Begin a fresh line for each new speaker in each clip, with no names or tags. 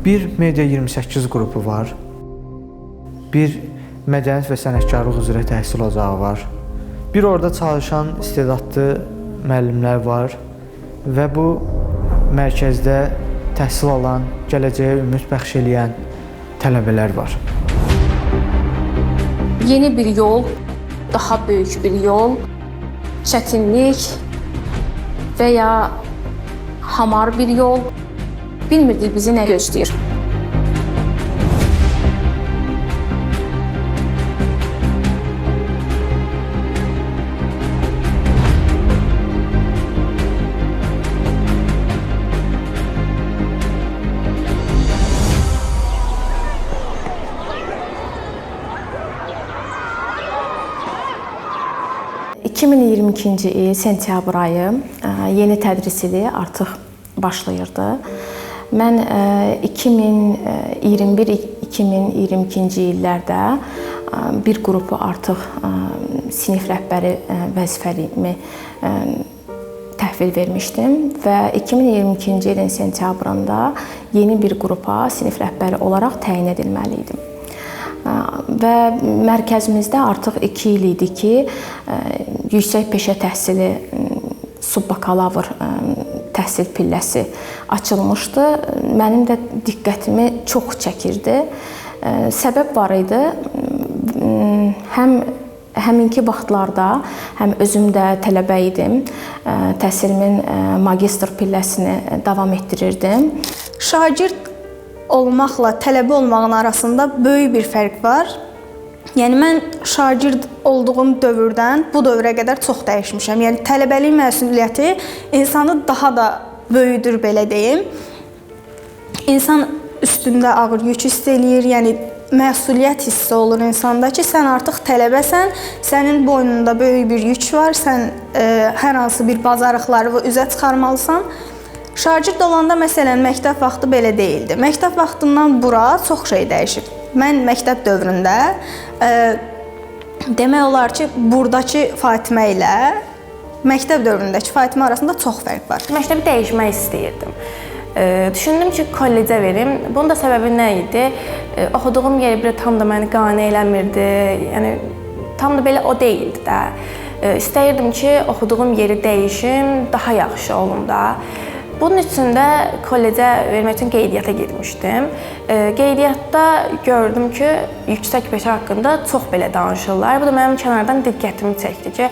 Bir Media 28 qrupu var. Bir mədəniyyət və sənətkarlıq üzrə təhsil ocağı var. Bir orada çalışan istedadlı müəllimlər var və bu mərkəzdə təhsil alan, gələcəyə ümid bəxş eləyən tələbələr var.
Yeni bir yol, daha böyük bir yol, çətinlik və ya hamar bir yol. Bilmirdik bizi nə gözləyir. ...2022-ci il sentyabr ayı yeni tədris ili artıq başlayırdı. Mən 2021-2022-ci illərdə bir qrupu artıq sinif rəhbəri vəzifəliyimi təhvil vermişdim və 2022-ci ilin sentyabrında yeni bir qrupa sinif rəhbəri olaraq təyin edilməli idim. Və mərkəzimizdə artıq 2 il idi ki, yüksək peşə təhsili subbakalavr təhsil pilləsi açılmışdı. Mənim də diqqətimi çox çəkirdi. Səbəb var idi. Həm həminki vaxtlarda, həm özüm də tələbə idim. Təhsilimin magistr pilləsini davam etdirirdim.
Şagird olmaqla tələbə olmağın arasında böyük bir fərq var. Yəni mən şagird olduğum dövrdən bu dövrə qədər çox dəyişmişəm. Yəni tələbəlik məsuliyyəti insanı daha da böyüdür, belə deyim. İnsan üstündə ağır yük hiss eləyir, yəni məsuliyyət hissi olur insanda ki, sən artıq tələbəsən, sənin boynunda böyük bir yük var, sən hər hansı bir bacarıqları üzə çıxarmalısan. Şagird olanda məsələn məktəb vaxtı belə deyildi. Məktəb vaxtından bura çox şey dəyişib. Mən məktəb dövründə demək olar ki, buradakı Fatimə ilə məktəb dövründəki Fatimə arasında çox fərq var.
Məktəbi dəyişmək istəyirdim. Düşündüm ki, kollecə verim. Bunun da səbəbi nə idi? Oxuduğum yer bir tam da məni qane eləmirdi. Yəni tam da belə o deyildi də. İstəyirdim ki, oxuduğum yeri dəyişim, daha yaxşı olum da. Bunun üçün də kollecə vermək üçün qeydiyyata getmişdim. Qeydiyyatda gördüm ki, yüksək peşə haqqında çox belə danışırlar. Bu da mənim kənardan diqqətimi çəkdi ki,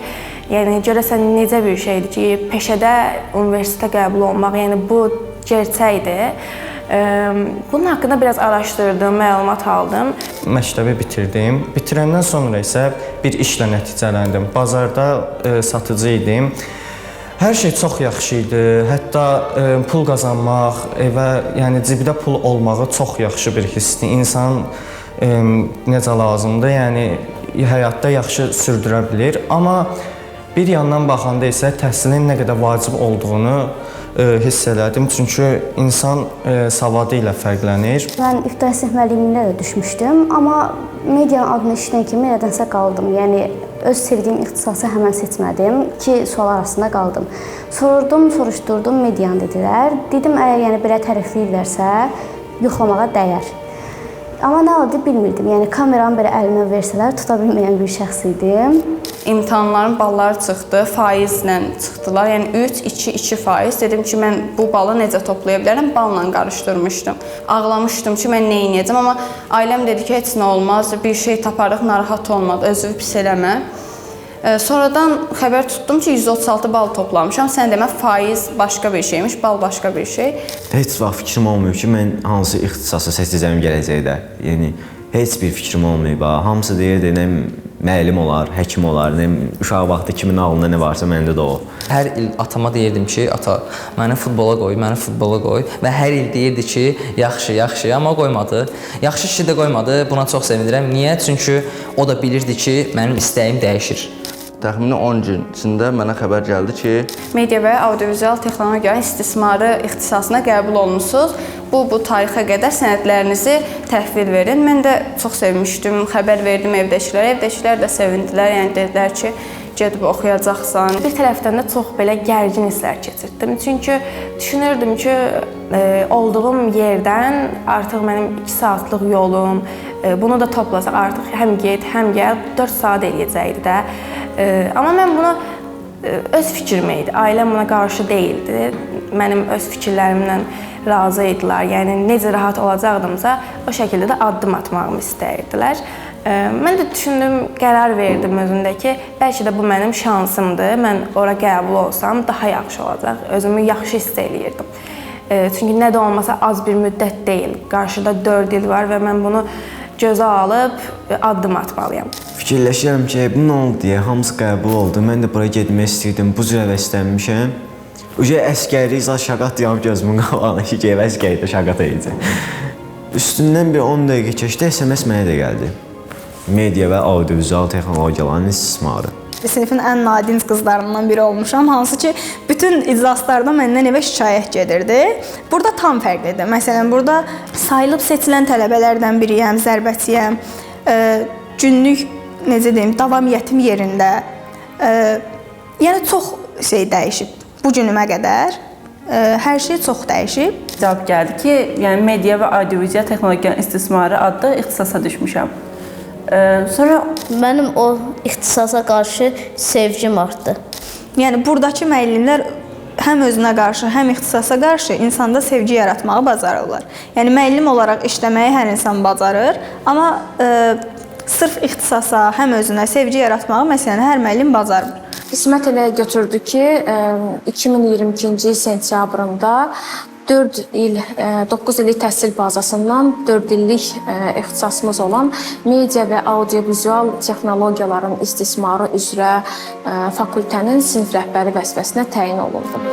yəni görəsən necə bir şeydir ki, peşədə universitetə qəbul olmaq, yəni bu gerçəkdir. Bunun haqqında biraz araşdırdım, məlumat aldım.
Məktəbi bitirdim. Bitirəndən sonra isə bir işlə nəticələndim. Bazarda satıcı idim. Hər şey çox yaxşı idi. Hətta pul qazanmaq, evə, yəni cibdə pul olmağı çox yaxşı bir hissdir. İnsan necə lazımdır, yəni həyatda yaxşı sürdürə bilir. Amma bir yandan baxanda isə təhsilin nə qədər vacib olduğunu hiss elədim. Çünki insan savadı ilə fərqlənir.
Mən ibtidai sinif müəllimliyinə də düşmüşdüm, amma medianın adını eşidən kimi nədənsə qaldım. Yəni öz sevdiyim ixtisası həmən seçmədim. 2 sual arasında qaldım. Sordum, soruşdurdum, medianı dedilər. Dedim, əgər yəni belə tərifləyirlərsə, yoxlamağa dəyər. Amma nə oldu bilmirdim. Yəni kameranı belə əlimə versələr, tuta bilməyən bir şəxs idim.
İmtahanların balları çıxdı, faizlə çıxdılar. Yəni 3, 2, 2 faiz. Dedim ki, mən bu balı necə toplaya bilərəm? Balla qarışdırmışdım. Ağlamışdım ki, mən nə edəcəm? Amma ailəm dedi ki, heç nə olmaz, bir şey taparıq, narahat olma, özünü pis eləmə. Sonradan xəbər tutdum ki, 136 bal toplamışam. Sən demə, faiz başqa bir şeymiş, bal başqa bir şey.
Heç vaxt fikrim olmayıb ki, mən hansı ixtisası seçəcəyim gələcəkdə. Yəni, heç bir fikrim olmayıb. Hamısı deyirdi, nə müəllim olar, həkim olar, nə uşaq vaxtı kimin ağlında nə varsa məndə də o.
Hər il atama deyirdim ki, ata, məni futbola qoy, məni futbola qoy. Və hər il deyirdi ki, yaxşı, yaxşı, amma qoymadı. Yaxşı ki də qoymadı, buna çox sevinirəm. Niyə? Çünki o da bilirdi ki, mənim istəyim dəyişir.
Təxmini 10 gün içində mənə xəbər gəldi ki,
media və audiovizual texnologiyanın istismarı ixtisasına qəbul olmusunuz. Bu tarixə qədər sənədlərinizi təhvil verin. Mən də çox sevmişdim, xəbər verdim evdəkilərə. Evdəkilər də sevindilər, yəni dedilər ki, gedib oxuyacaqsan.
Bir tərəfdən də çox belə gərgin hisslər keçirtdim. Çünki düşünürdüm ki, olduğum yerdən artıq mənim 2 saatlıq yolum, bunu da toplasaq artıq həm get, həm gəl 4 saat eləyəcəkdi də. Amma mən bunu öz fikrim idi. Ailəm buna qarşı deyildi. Mənim öz fikirlərimlə razı idilər. Yəni necə rahat olacaqdımsa, o şəkildə də addım atmağımı istəyirdilər. Mən də düşündüm, qərar verdim özümdə ki, bəlkə də bu mənim şansımdır. Mən ora qəbul olsam daha yaxşı olacaq. Özümü yaxşı hiss eləyirdim. Çünki nə də olmasa az bir müddət deyil. Qarşıda 4 il var və mən bunu gözə alıb addım atmalıyam.
Fikirləşirəm ki, bu nə oldu deyə, hamısı qəbul oldu. Mən də bura getmək istəyirdim, bu cür həvəslənmişəm. Uca əsgərlik zat şaqat deyəm gözümün qabağına ki, gəlib əsgərlikdə şaqat edəcəm. Üstündən bir 10 dəqiqə keçdi, SMS mənə də gəldi. Media və audiovizual texnologiyaların istismarı.
Sinifin ən nadinc qızlarından biri olmuşam, hansı ki, bütün iclaslarda məndən evə şikayət gedirdi. Burada tam fərqlidir. Məsələn, burada sayılıb seçilən tələbələrdən biriyəm, zərbəçiyəm, günlük, necə deyim, davamiyyətim yerində. Yəni, çox şey dəyişib. Bu günümə qədər hər şey çox dəyişib.
Cavab gəldi ki, yəni media və audiovizual texnologiyanın istismarı adlı ixtisasa düşmüşəm. Sonra
mənim o ixtisasa qarşı sevgim artdı.
Yəni buradakı müəllimlər həm özünə qarşı, həm ixtisasa qarşı insanda sevgi yaratmağı bacarırlar. Yəni müəllim olaraq işləməyi hər insan bacarır, amma sırf ixtisasa, həm özünə sevgi yaratmağı məsələn hər müəllim bacarmır.
Qismət elə götürdü ki, 2022-ci il sentyabrında 4 il, 9 illik təhsil bazasından 4 illik ixtisasımız olan media və audiovizual texnologiyaların istismarı üzrə fakültənin sinif rəhbəri vəzifəsinə təyin olundum.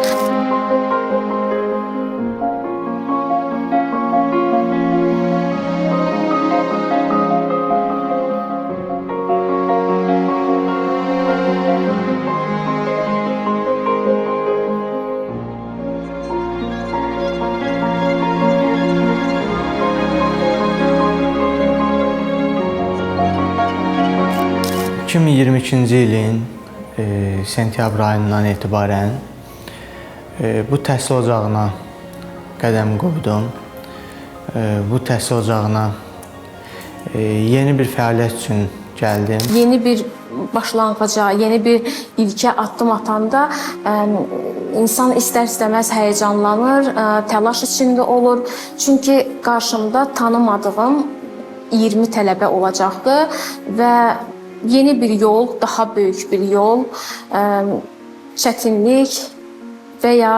...2022-ci ilin sentyabr ayından etibarən bu təhsil ocağına qədəm qoydum. Bu təhsil ocağına yeni bir fəaliyyət üçün gəldim.
Yeni bir başlanğıca, yeni bir ilkə addım atanda insan istər-istəməz həyəcanlanır, təlaş içində olur. Çünki qarşımda tanımadığım 20 tələbə olacaqdı və yeni bir yol, daha böyük bir yol, çətinlik və ya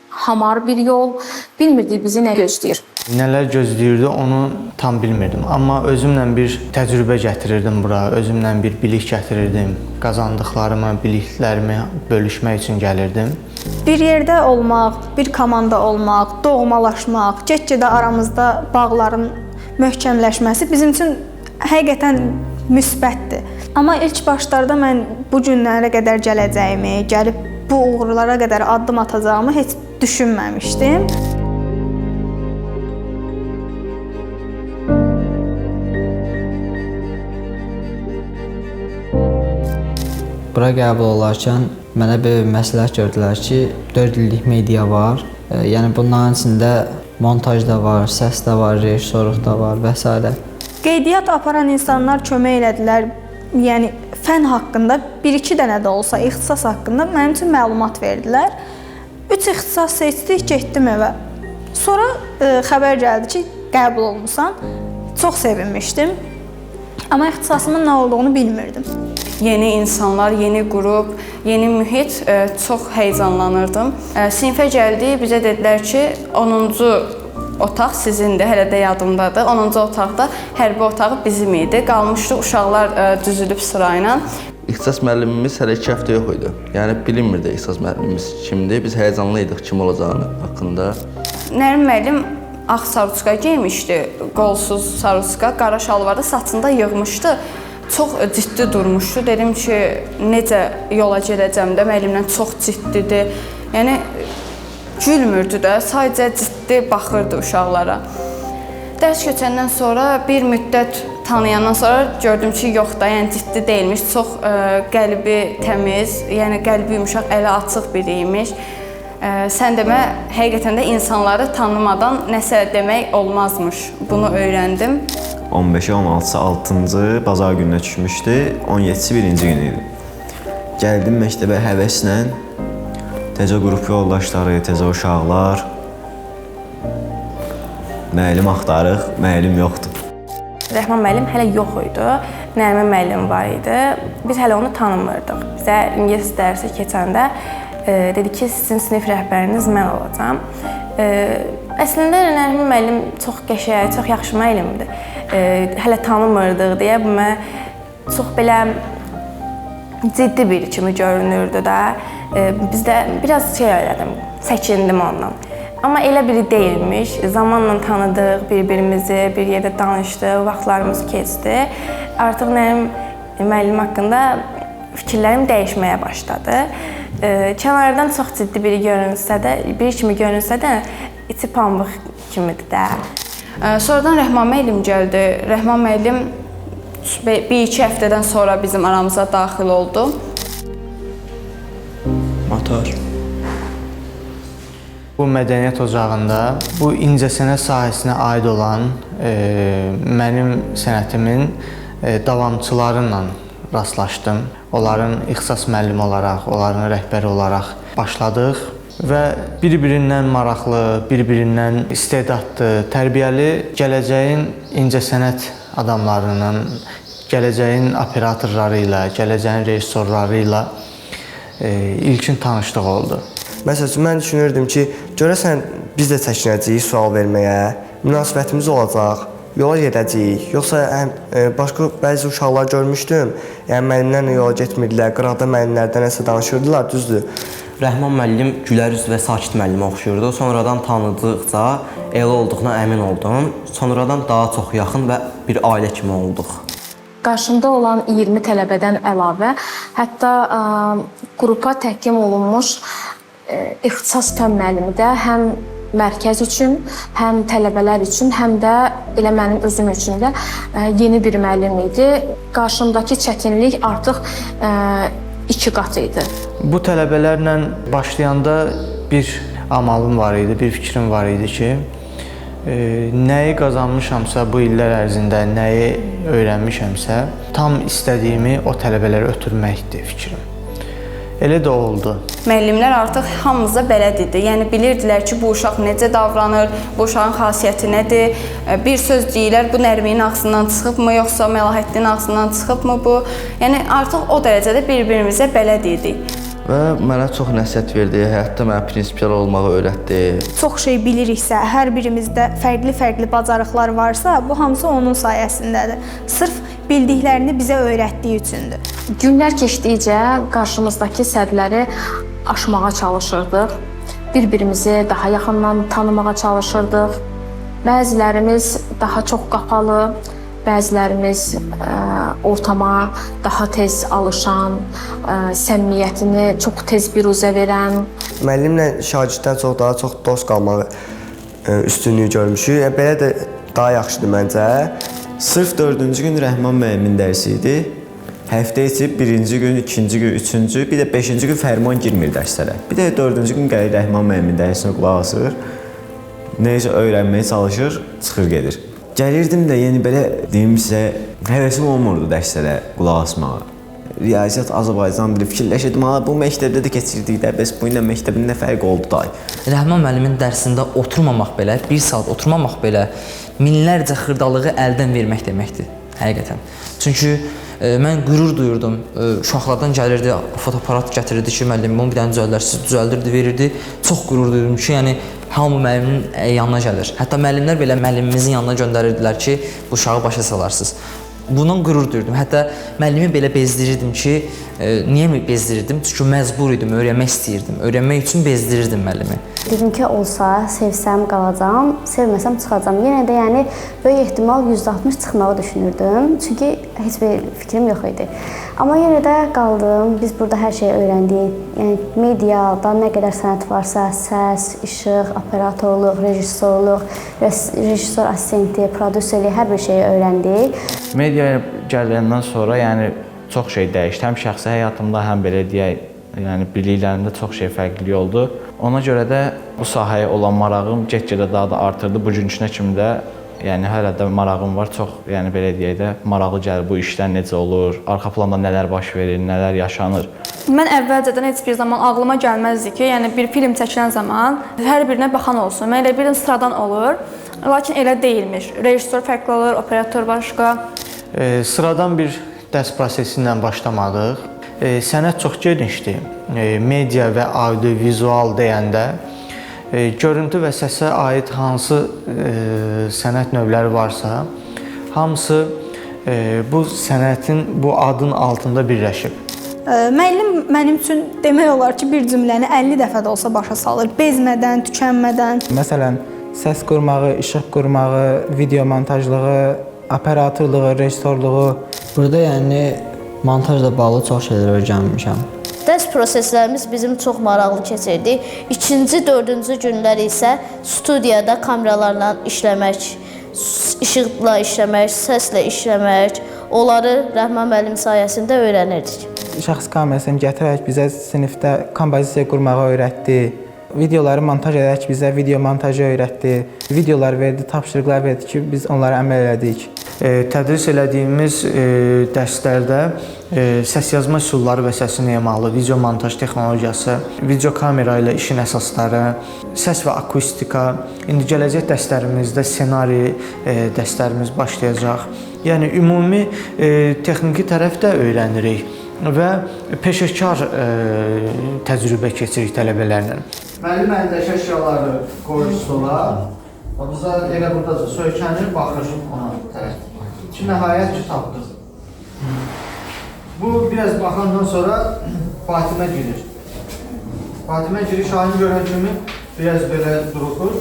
hamar bir yol, bilmirdik bizi nə gözləyir.
Nələr gözləyirdi onu tam bilmirdim. Amma özümlə bir təcrübə gətirirdim bura, özümlə bir bilik gətirirdim. Qazandıqlarımı, biliklərimi bölüşmək üçün gəlirdim.
Bir yerdə olmaq, bir komanda olmaq, doğmalaşmaq, get-gedə aramızda bağların möhkəmləşməsi bizim üçün həqiqətən müsbətdir. Amma ilk başlarda mən bu günlərə qədər gələcəyimi, gəlib bu uğurlara qədər addım atacağımı heç düşünməmişdim.
Bura qəbul olarkən mənə bir məsləhət gördülər ki, 4 illik media var. Yəni bunların içində montaj da var, səs də var, rejissorluq da var və s.
Qeydiyyat aparan insanlar kömək elədilər. Yəni fən haqqında bir-iki dənə də olsa ixtisas haqqında mənim üçün məlumat verdilər. 3 ixtisas seçdik, getdim evə. Sonra xəbər gəldi ki, qəbul olmusan. Çox sevinmişdim. Amma ixtisasımın nə olduğunu bilmirdim.
Yeni insanlar, yeni qrup, yeni mühit, çox həyəcanlanırdım. Sinifə gəldik, bizə dedilər ki, 10-cu otaq sizindir, hələ də yadımdadır. 10-cu otaqda hərbi otağı bizim idi. Qalmışdı uşaqlar düzülüb sırayla.
İxtisas müəllimimiz hələ 2 həftə yox idi. Yəni bilinmirdi ixtisas müəllimimiz kimdir. Biz həyəcanlı idik kim olacağını haqqında.
Nərim müəllim ağ saruçka geymişdi, qolsuz saruçka, qara şalvarı saçında yığmışdı. Çox ciddi durmuşdu. Dedim ki, necə yola gedəcəm də, müəllimlə çox ciddidir. Yəni gülmürdü də, sadəcə ciddi baxırdı uşaqlara. Dərs keçəndən sonra bir müddət Tanıyandan sonra gördüm ki, yox da, yəni ciddi deyilmiş, çox qəlbi təmiz, yəni qəlbi yumşaq, əli açıq biri imiş. Sən demə, həqiqətən də insanları tanımadan nəsə demək olmazmış. Bunu öyrəndim.
15-i, 16-sı 6-cı bazar gününə düşmüşdü, 17-si birinci gün idi. Gəldim məktəbə həvəslə, təzə qrup yoldaşları, təzə uşaqlar. Müəllim axtarıq, müəllim yoxdur.
Rəhman müəllim hələ yox idi, Nərmin müəllim var idi. Biz hələ onu tanımırdıq. Bizə ingilis dərsi keçəndə dedi ki, sizin sinif rəhbəriniz mən olacağam. Əslində Nərmin müəllim çox qəşəng, çox yaxşı müəllimdir. Hələ tanımırdıq deyə bu mənə çox belə ciddi biri kimi görünürdü də. Biz də biraz şey elədim, çəkindim ondan. Amma elə biri deyilmiş. Zamanla tanıdıq bir-birimizi, bir yerdə danışdıq, vaxtlarımız keçdi. Artıq Nərmin müəllim haqqında fikirlərim dəyişməyə başladı. Kənardan çox ciddi biri görünsə də, biri kimi görünsə də, içi pambıq kimidir də.
Sonradan Rəhman müəllim gəldi. Rəhman müəllim bir-iki həftədən sonra bizim aramıza daxil oldu.
Motor.
Bu mədəniyyət ocağında bu incəsənət sahəsinə aid olan mənim sənətimin davamçılarıyla rastlaşdım. Onların ixtisas müəllimi olaraq, onların rəhbəri olaraq başladıq və bir-birindən maraqlı, bir-birindən istedadlı, tərbiyəli gələcəyin incəsənət adamlarının, gələcəyin operatorları ilə, gələcəyin rejissorları ilə ilkin tanışlıq oldu.
Məsəl üçün, mən düşünürdüm ki, görəsən biz də çəkinəcəyik sual verməyə, münasibətimiz olacaq, yola gedəcəyik. Yoxsa başqa bəzi uşaqlar görmüşdüm, yəni müəllimlərlə yola getmirdilər, qıraqda müəllimlərdən nəsə danışırdılar, düzdür.
Rəhman müəllim gülər üz və sakit müəllimə oxşuyurdu. Sonradan tanıdıqca elə olduğuna əmin oldum. Sonradan daha çox yaxın və bir ailə kimi olduq.
Qarşımda olan 20 tələbədən əlavə, hətta qrupa təqdim olunmuş ixtisas fənn müəllimi də həm mərkəz üçün, həm tələbələr üçün, həm də elə mənim özüm üçün də yeni bir müəllim idi. Qarşımdakı çətinlik artıq 2 qat idi.
Bu tələbələrlə başlayanda bir amalım var idi, bir fikrim var idi ki, nəyi qazanmışamsa bu illər ərzində, nəyi öyrənmişəmsə, tam istədiyimi o tələbələrə ötürməkdir fikrim. Elə də oldu.
Müəllimlər artıq hamımıza bələd idi. Yəni bilirdilər ki, bu uşaq necə davranır, bu uşağın xasiyyəti nədir. Bir söz deyirlər, bu Nərminin ağzından çıxıbmı, yoxsa Məlahəddinin ağzından çıxıbmı bu? Yəni artıq o dərəcədə bir-birimizə bələd idik.
Və mənə çox nəsihət verdi, həyatda mənə prinsipial olmağı öyrətdi.
Çox şey biliriksə, hər birimizdə fərqli-fərqli bacarıqlar varsa, bu hamısı onun sayəsindədir. Sırf bildiklərini bizə öyrətdiyi üçündür.
Günlər keçdikcə qarşımızdakı sədləri aşmağa çalışırdıq. Bir-birimizi daha yaxından tanımağa çalışırdıq. Bəzilərimiz daha çox qapalı, bəzilərimiz ortama daha tez alışan, səmimiyyətini çox tez biruzə verən.
Müəllimlə şagirddən çox daha çox dost qalmağı üstünlüyü görmüşük. Belə də daha yaxşıdır məncə.
Sırf 4-cü gün Rəhman müəllimin dərsi idi. Həftə içi 1-ci gün, 2-ci gün, 3-cü, bir də 5-ci gün Fərman girmir dərslərə. Bir də 4-cü gün gəlir Rəhman müəllimin dərsinə qulaq asır. Neysə öyrənməyə çalışır, çıxır gedir. Gəlirdim də, yəni belə deyim sizə, həvəsim olmurdu dərslərə qulaq asmağa. Riyaziyyat, Azərbaycan dili fikirləşirdim, ha bu məktəbdə də keçirdik də, bəs bu ilə məktəbin nə fərqi oldu day?
Rəhman müəllimin dərsində oturmamaq belə, bir saat oturmamaq belə minlərcə xırdalığı əldən vermək deməkdir, həqiqətən. Çünki mən qürur duyurdum, uşaqlardan gəlirdi, fotoaparat gətirirdi ki, müəllim bunu bir dənə düzəlдərsiz, düzəldirdi, verirdi. Çox qürur duyurdum ki, yəni hamı müəllimin yanına gəlir. Hətta müəllimlər belə müəllimimizin yanına göndərirdilər ki, bu uşağı başa salarsınız. Bundan qürur duyurdum. Hətta müəllimi belə bezdirirdim ki, niyə bezdirirdim? Çünki məcbur idim, öyrənmək istəyirdim. Öyrənmək üçün bezdirirdim müəllimi.
Dedim ki, olsa, sevsəm qalacam, sevməsəm çıxacam. Yenə də yəni böyük ehtimal 160 çıxmağı düşünürdüm. Çünki heç bir fikrim yox idi. Amma yenə də qaldım. Biz burada hər şeyi öyrəndik. Yəni mediada nə qədər sənət varsa, səs, işıq, operatorluq, rejissorluq, rejissor assistenti, prodüserlik, hər bir şeyi öyrəndik.
Mediaya gələndən sonra yəni çox şey dəyişdi. Həm şəxsi həyatımda, həm belə deyək, yəni biliklərimdə çox şey fərqlilik oldu. Ona görə də bu sahəyə olan marağım get-gedə daha da artırdı. Bugünkünə kimi də yəni hələ də marağım var. Çox, yəni belə deyək də, maraqlı gəlir bu işlər necə olur, arxa planda nələr baş verir, nələr yaşanır.
Mən əvvəlcədən heç bir zaman ağlıma gəlməzdi ki, yəni bir film çəkilən zaman hər birinə baxan olsun. Mən elə bilirdim sıradan olur. Lakin elə deyilmiş. Rejissor fərqli olur, operator başqa.
Sıradan bir dərs prosesi ilə başlamadıq. Sənət çox genişdir. Media və audiovizual deyəndə görüntü və səsə aid hansı sənət növləri varsa, hamısı bu sənətin, bu adın altında birləşib.
Müəllim mənim üçün demək olar ki, bir cümləni 50 dəfə də olsa başa salır, bezmədən, tükənmədən.
Məsələn, səs qurmağı, işıq qurmağı, video montajlığı, operatorluğu, rejissorluğu.
Burada yəni montajla bağlı çox şeylər öyrənmişəm.
Dərs proseslərimiz bizim çox maraqlı keçirdi. 2-ci, 4-cü günlər isə studiyada kameralarla işləmək, işıqla işləmək, səslə işləmək, onları Rəhman müəllim sayəsində öyrənirdik.
Şəxsi kamerasını gətirərək bizə sinifdə kompozisiya qurmağı öyrətdi. Videoları montaj edərək bizə video montajı öyrətdi. Videolar verdi, tapşırıqlar verdi ki, biz onlara əməl elədik.
Tədris elədiyimiz dərslərdə səs yazma üsulları və səsin emalı, video montaj texnologiyası, video kamera ilə işin əsasları, səs və akustika, indi gələcək dərslərimizdə ssenari dərslərimiz başlayacaq. Yəni ümumi texniki tərəf də öyrənirik və peşəkar təcrübə keçirik tələbələrlə. Müəllim əlindəki əşyaları qoyur stola, bizə elə buradaca söykənir, baxır ona tərəf. Ki, nəhayət ki, tapdıq. Bu, biraz baxandan sonra Fatimə girir. Fatimə girir, Şahin görən kimi biraz belə duruxur.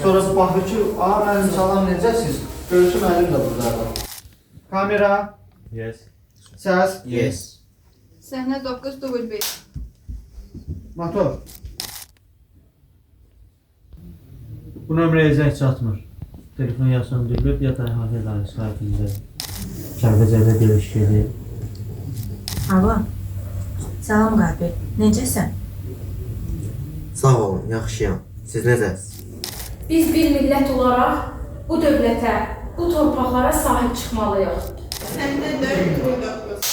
Sonra baxır ki, a, müəllim, salam, necəsiz? Görür ki, müəllim də buradadır. Kamera.
Yes.
Səs.
Yes.
Səhnə 9, dubl 1.
Motor.
Bu nömrəyə zəng çatmır. Telefon ya söndürülüb, ya da əhatə idarəsi sahibində. Kəlbəcərdə bir iş gedir.
Alo. Salam Qabil. Necəsən?
Sağ olun, yaxşıyam. Siz necəsiniz?
Biz bir millət olaraq bu dövlətə, bu torpaqlara sahib çıxmalıyıq.
Səhnə 4, dubl 9.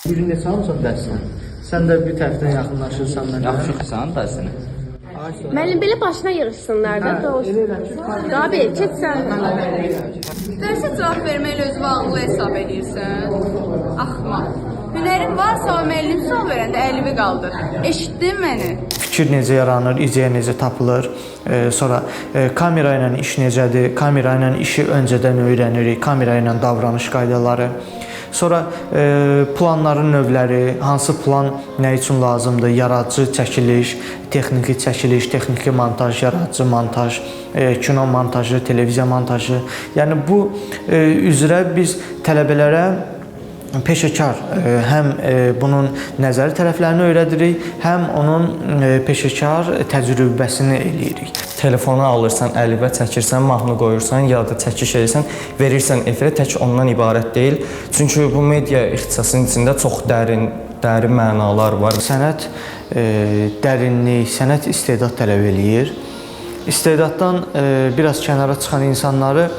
Bugün neçə almısan dərsini? Sən də bir tərəfdən yaxınlaşırsan mənə.
Yaxşı oxusan dərsini.
Müəllim, belə başına yığışsınlar da, dost. Qabil, keç sən.
Dərsə cavab verməklə özünü ağıllı hesab edirsən. Axmaq. Hünərin varsa o müəllim sual verəndə əlini qaldır. Eşitdin məni?
Fikir necə yaranır, ideya necə tapılır, sonra kamera ilə iş necədir, kamera ilə işi öncədən öyrənirik, kamera ilə davranış qaydaları. Sonra planların növləri, hansı plan nə üçün lazımdır, yaradıcı çəkiliş, texniki çəkiliş, texniki montaj, yaradıcı montaj, kino montajı, televiziya montajı. Yəni bu üzrə biz tələbələrə peşəkar həm bunun nəzəri tərəflərini öyrədirik, həm onun peşəkar təcrübəsini eləyirik.
Telefonu alırsan, əlivə çəkirsən, mahnı qoyursan, ya da çəkiş edirsən, verirsən efirə, tək ondan ibarət deyil. Çünki bu media ixtisasının içində çox dərin mənalar var.
Sənət dərinlik, sənət istedad tələb eləyir. İstedaddan biraz kənara çıxan insanları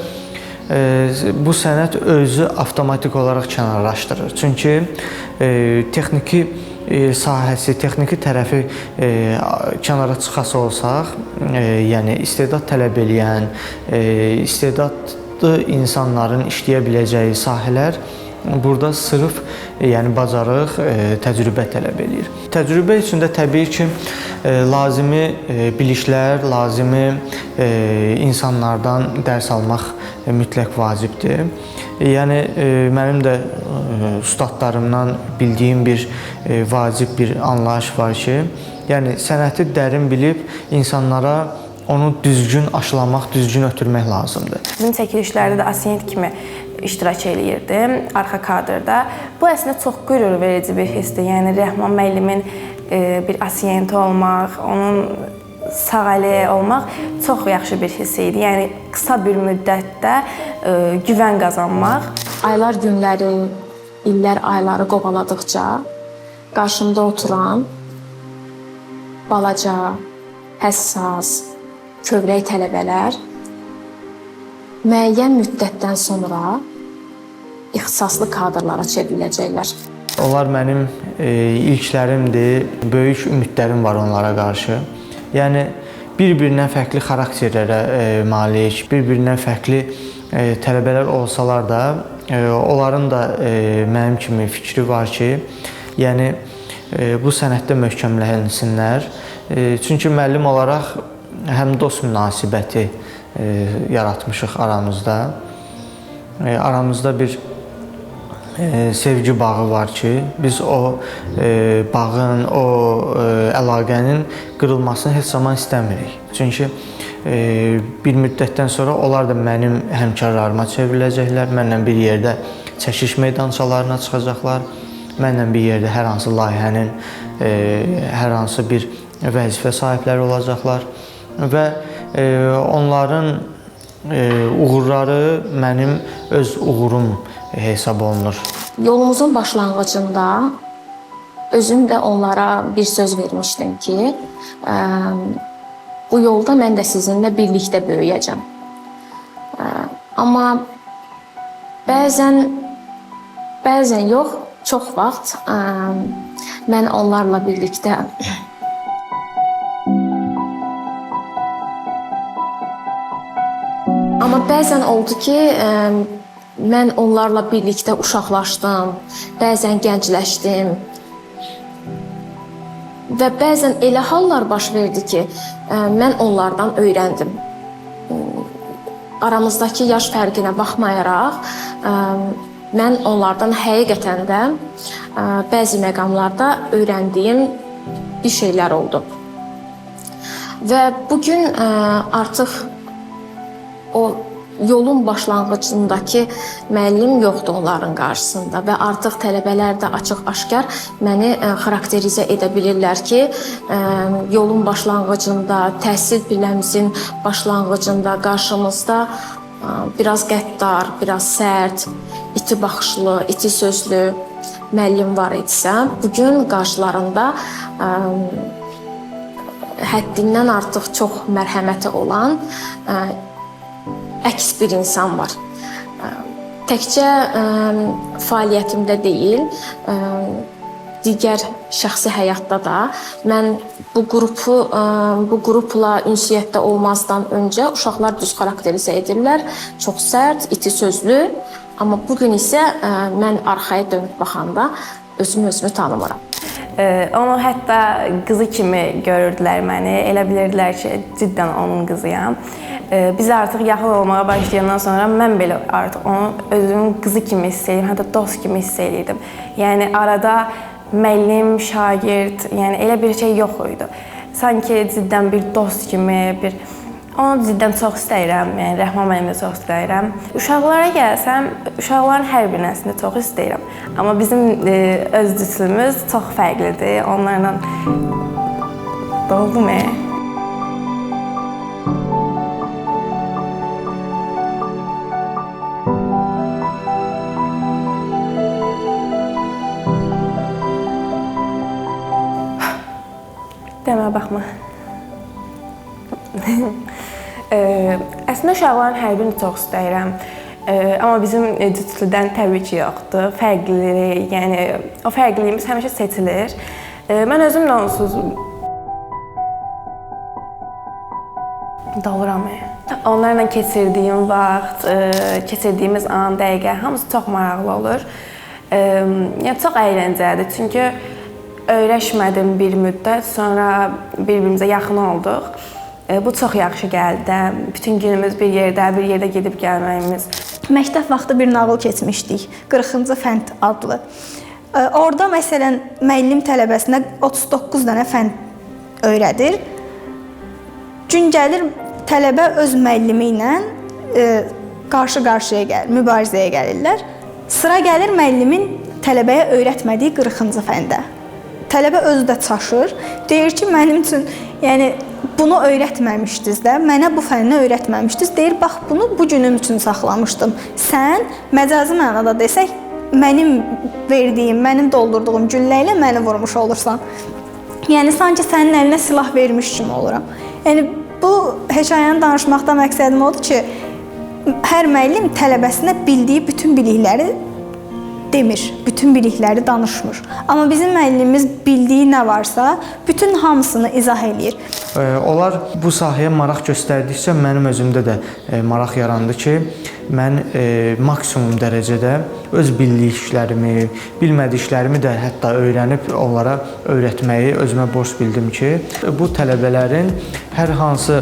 bu sənət özü avtomatik olaraq kənarlaşdırır. Çünki texniki sahəsi, texniki tərəfi kənara çıxası olsaq, yəni istedad tələb eləyən, istedadlı insanların işləyə biləcəyi sahələr burada sırf yəni bacarıq, təcrübə tələb eləyir. Təcrübə üçün də təbii ki, lazımi biliklər, lazımi insanlardan dərs almaq mütləq vacibdir. Yəni mənim də ustadlarımdan bildiyim bir vacib bir anlayış var ki, yəni sənəti dərin bilib insanlara onu düzgün aşılamaq, düzgün ötürmək lazımdır.
Bizim çəkilişlərdə də asistent kimi iştirak eləyirdim arxa kadrda. Bu əslində çox qürur verici bir hissdir. Yəni Rəhman müəllimin bir asistenti olmaq, onun sağ əli olmaq çox yaxşı bir hiss idi. Yəni qısa bir müddətdə güvən qazanmaq.
Aylar günləri, illər ayları qovaladıqca qarşımda oturan balaca, həssas, kövrək tələbələr müəyyən müddətdən sonra ixtisaslı kadrlara çevriləcəklər.
Onlar mənim ilklərimdir, böyük ümidlərim var onlara qarşı. Yəni bir-birindən fərqli xarakterlərə malik, bir-birindən fərqli tələbələr olsalar da, onların da mənim kimi fikri var ki, yəni bu sənətdə möhkəmlənsinlər. Çünki müəllim olaraq həm dost münasibəti yaratmışıq aramızda. Aramızda bir sevgi bağı var ki, biz o bağın, o əlaqənin qırılmasını heç zaman istəmirik. Çünki bir müddətdən sonra onlar da mənim həmkarlarıma çevriləcəklər, mənlə bir yerdə çəkiş meydançalarına çıxacaqlar, mənlə bir yerdə hər hansı layihənin, hər hansı bir vəzifə sahibləri olacaqlar və onların uğurları mənim öz uğurum hesab olunur.
Yolumuzun başlanğıcında özüm də onlara bir söz vermişdim ki, bu yolda mən də sizinlə birlikdə böyüyəcəm. Amma bəzən yox, çox vaxt mən onlarla birlikdə amma bəzən oldu ki, mən onlarla birlikdə uşaqlaşdım, bəzən gəncləşdim və bəzən elə hallar baş verdi ki, mən onlardan öyrəndim. Aramızdakı yaş fərqinə baxmayaraq, mən onlardan həqiqətən də bəzi məqamlarda öyrəndiyim bir şeylər oldu. Və bugün artıq o yolun başlanğıcındakı müəllim yoxdur onların qarşısında və artıq tələbələr də açıq-aşkar məni xarakterizə edə bilirlər ki, yolun başlanğıcında, təhsil pilləmizin başlanğıcında qarşımızda biraz qəddar, biraz sərt, iti baxışlı, iti sözlü müəllim var idisə, bugün qarşılarında həddindən artıq çox mərhəməti olan əks bir insan var. Təkcə fəaliyyətimdə deyil, digər şəxsi həyatda da mən bu qrupla ünsiyyətdə olmazdan öncə uşaqlar düz xarakterizə edirlər. Çox sərt, iti sözlü, amma bugün isə mən arxaya dönüb baxanda özümü tanımıram.
Onu hətta qızı kimi görürdülər məni, elə bilirdilər ki, ciddən onun qızıyam. Biz artıq yaxın olmağa başlayandan sonra mən belə artıq onu özümün qızı kimi hiss edirdim, hətta dost kimi hiss edirdim. Yəni arada müəllim, şagird, yəni elə bir şey yox idi. Sanki ciddən bir dost kimi, bir onu ciddən çox istəyirəm, yəni Rəhman müəllimi də çox istəyirəm. Uşaqlara gəlsəm, uşaqların hər birini əslində çox istəyirəm. Amma bizim öz cütlümüz çox fərqlidir. Onlarla doldu mu? Demə, baxma. Əslində uşaqların hər birini çox istəyirəm. Amma bizim cütlüdən təbii ki yoxdur. Fərqlilik, yəni o fərqliliyimiz həmişə seçilir. Mən özüm də onsuz doluram. Onlarla keçirdiyim vaxt, keçirdiyimiz an, dəqiqə hamısı çox maraqlı olur. Yəni çox əyləncəlidir. Çünki öyrəşmədim bir müddət, sonra bir-birimizə yaxın olduq. Bu çox yaxşı gəldi. Bütün günümüz bir yerdə gedib gəlməyimiz.
Məktəb vaxtı bir nağıl keçmişdik, 40-cı fənd adlı. Orada məsələn müəllim tələbəsinə 39 dənə fənd öyrədir. Gün gəlir tələbə öz müəllimi ilə qarşı-qarşıya gəlir, mübarizəyə gəlirlər. Sıra gəlir müəllimin tələbəyə öyrətmədiyi 40-cı fəndə. Tələbə özü də çaşır. Deyir ki, mənim üçün, yəni bunu öyrətməmişdiniz də, mənə bu fənni öyrətməmişdiniz. Deyir, bax bunu bu günüm üçün saxlamışdım. Sən məcazi mənada desək, mənim verdiyim, mənim doldurduğum güllə ilə məni vurmuş olursan. Yəni sanki sənin əlinə silah vermiş kimi oluram. Yəni bu hekayəni danışmaqda məqsədim odur ki, hər müəllim tələbəsinə bildiyi bütün bilikləri demir, bütün bilikləri danışmır. Amma bizim müəllimimiz bildiyi nə varsa, bütün hamısını izah eləyir.
Onlar bu sahəyə maraq göstərdikcə mənim özümdə də maraq yarandı ki, mən maksimum dərəcədə öz bildiklərimi, bilmədiklərimi də hətta öyrənib onlara öyrətməyi özümə borc bildim ki, bu tələbələrin hər hansı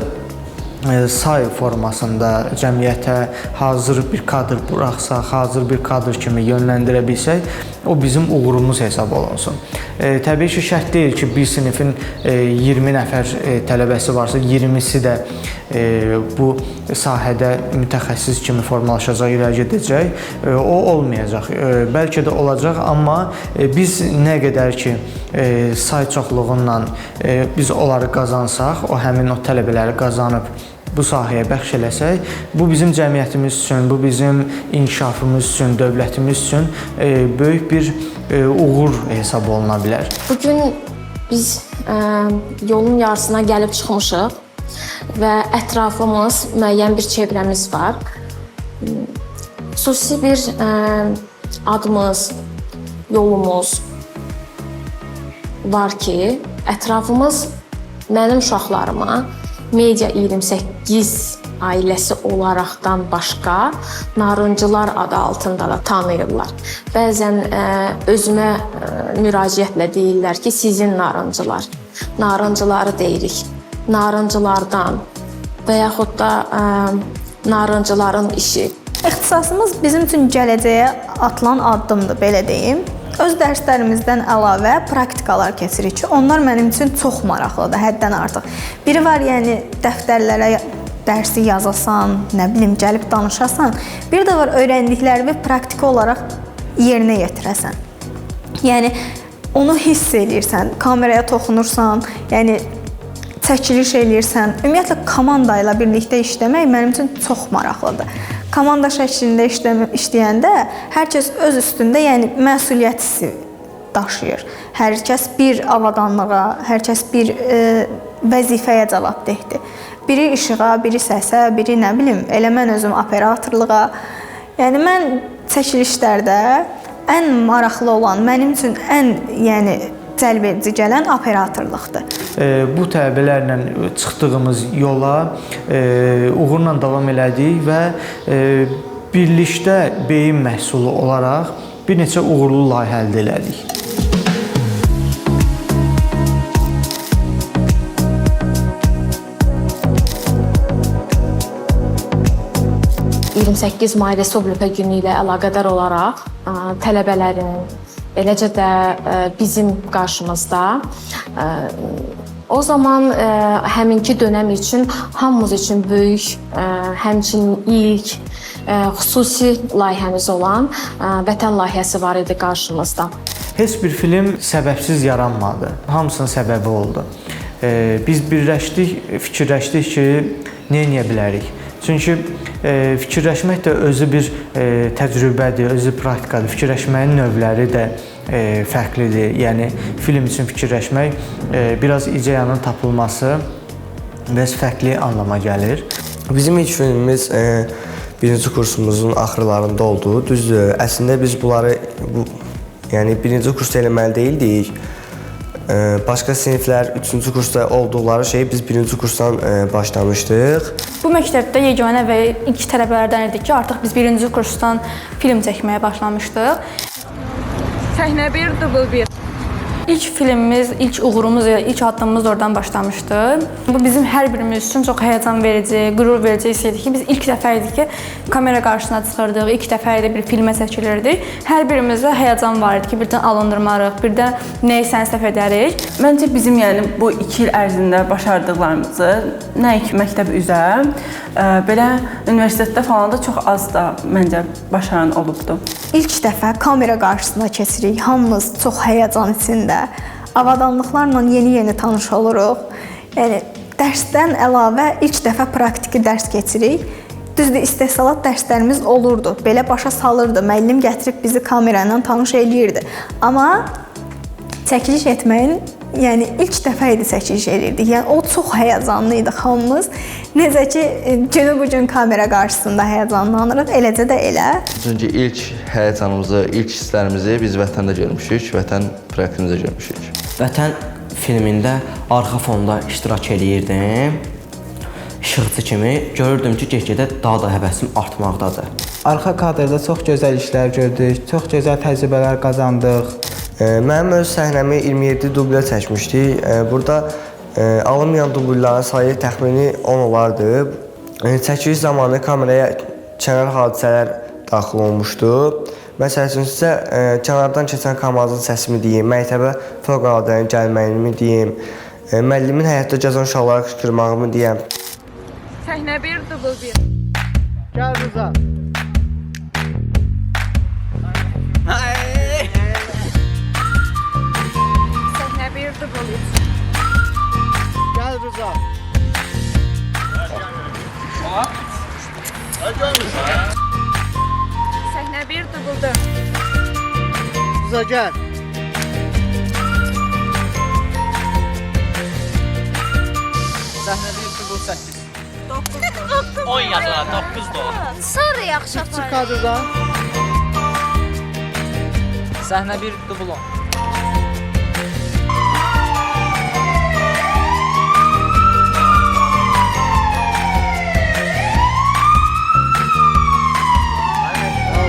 say formasında cəmiyyətə hazır bir kadr buraxsaq, hazır bir kadr kimi yönləndirə bilsək, o bizim uğurumuz hesab olunsun. Təbii ki, şərt deyil ki, bir sinifin 20 nəfər tələbəsi varsa, 20-si də bu sahədə mütəxəssis kimi formalaşacaq, irəli gedəcək. O olmayacaq. Bəlkə də olacaq, amma biz nə qədər ki, say çoxluğundan biz onları qazansaq, o həmin o tələbələri qazanıb bu sahəyə bəxş eləsək, bu bizim cəmiyyətimiz üçün, bu bizim inkişafımız üçün, dövlətimiz üçün böyük bir uğur hesab oluna bilər.
Bugün biz yolun yarısına gəlib çıxmışıq və ətrafımız, müəyyən bir çevrəmiz var. Xüsusi bir adımız, yolumuz var ki, ətrafımız mənim uşaqlarıma Media 28 ailəsi olaraqdan başqa Narıncılar adı altında da tanıyırlar. Bəzən özümə müraciətlə deyirlər ki, sizin narıncılar. Narıncıları deyirik. Narıncılardan və yaxud da narıncıların işi.
İxtisasımız bizim üçün gələcəyə atılan addımdır, belə deyim. Öz dərslərimizdən əlavə praktikalar keçirik ki, onlar mənim üçün çox maraqlıdır, həddən artıq. Biri var, yəni dəftərlərə dərsi yazasan, nə bilim, gəlib danışasan. Bir də var, öyrəndiklərimi praktiki olaraq yerinə yetirəsən. Yəni, onu hiss eləyirsən, kameraya toxunursan, yəni çəkiliş eləyirsən. Ümumiyyətlə, komanda ilə birlikdə işləmək mənim üçün çox maraqlıdır. Komanda şəklində işləyəndə hər kəs öz üstündə, yəni məsuliyyət hissi daşıyır. Hər kəs bir avadanlığa, hər kəs bir vəzifəyə cavabdehdir. Biri işığa, biri səsə, biri nə bilim, elə mən özüm operatorluğa. Yəni mən çəkilişlərdə ən maraqlı olan, mənim üçün ən, yəni cəlb edici gələn operatorluqdur.
Bu tələbələrlə çıxdığımız yola uğurla davam elədik və birlikdə beyin məhsulu olaraq bir neçə uğurlu layihə əldə elədik.
...28 may Respublika günü ilə əlaqədar olaraq tələbələrin, eləcə də bizim qarşımızda o zaman həminki dönəm üçün hamımız üçün böyük, həmçinin ilk xüsusi layihəmiz olan Vətən layihəsi var idi qarşımızda.
Heç bir film səbəbsiz yaranmadı. Hamısının səbəbi oldu. Biz birləşdik, fikirləşdik ki, nə edə bilərik? Çünki fikirləşmək də özü bir təcrübədir, özü praktikadır. Fikirləşməyin növləri də fərqlidir. Yəni, film üçün fikirləşmək biraz ideyanın tapılması biraz fərqli anlama gəlir.
Bizim ilk filmimiz birinci kursumuzun axırlarında oldu. Düzdür, əslində biz bunları yəni birinci kursda eləməli deyildik. Başqa siniflər üçüncü kursda olduqları şeyi biz birinci kursdan başlamışdıq.
Bu məktəbdə yeganə və ilk tələbələrdən idik ki, artıq biz birinci kursdan film çəkməyə başlamışdıq.
Səhnə 1, dubl 1.
İlk filmimiz, ilk uğurumuz, ilk addımımız oradan başlamışdı. Bu bizim hər birimiz üçün çox həyəcan verici, qürur verici hiss idi ki, biz ilk dəfə idi ki, kamera qarşısına çıxırdıq, ilk dəfə idi bir filmə çəkilirdik. Hər birimizdə həyəcan var idi ki, birdən alındırmarıq, birdən nəyisə səhv edərik.
Məncə bizim yəni bu 2 il ərzində başardıqlarımızı nəinki məktəb üzə, belə universitetdə falan da çox az da məncə başaran olubdu.
İlk dəfə kamera qarşısına keçirik, hamımız çox həyəcan içində. Avadanlıqlarla yeni-yeni tanış oluruq. Yəni dərsdən əlavə ilk dəfə praktiki dərs keçirik. Düzdür, istehsalat dərslərimiz olurdu. Belə başa salırdı. Müəllim gətirib bizi kamera ilə tanış eləyirdi. Amma çəkiliş etməyin, yəni ilk dəfə idi çəkiliş eləyirdik. Yəni o çox həyəcanlı idi hamımız. Necə ki günü bu gün kamera qarşısında həyəcanlanırıq, eləcə də elə.
Çünki ilk həyəcanımızı, ilk hisslərimizi biz Vətəndə görmüşük, Vətən proyektimizdə görmüşük.
Vətən filmində arxa fonda iştirak eləyirdim. İşıqçı kimi görürdüm ki, get-gedə daha da həvəsim artmaqdadır.
Arxa kadrda çox gözəl işlər gördük, çox gözəl təcrübələr qazandıq.
Mənim öz səhnəmi 27 dublə çəkmişdik. Burada alınmayan dublların sayı təxmini 10 olardı. Çəkiliş zamanı kameraya kənar hadisələr daxil olmuşdu. Məsəl üçün sizə kənardan keçən KAMAZ-ın səsimi deyim, məktəbə fövqəladənin gəlməyimi deyim, müəllimin həyətdə gəzən uşaqlara qışqırmağımı deyəm.
Səhnə 1, dubl 1.
Gəl Rıza.
Səhnə 1, dubl 3.
Gəl Rıza.
Səhnə 1, dubl 4.
Rıza gəl.
Səhnə 1, dubl 8.
9.
10 yazılar, 9 da o.
Sonra yaxşı aparır.
Çıx kadrdan.
Səhnə 1, dubl 10.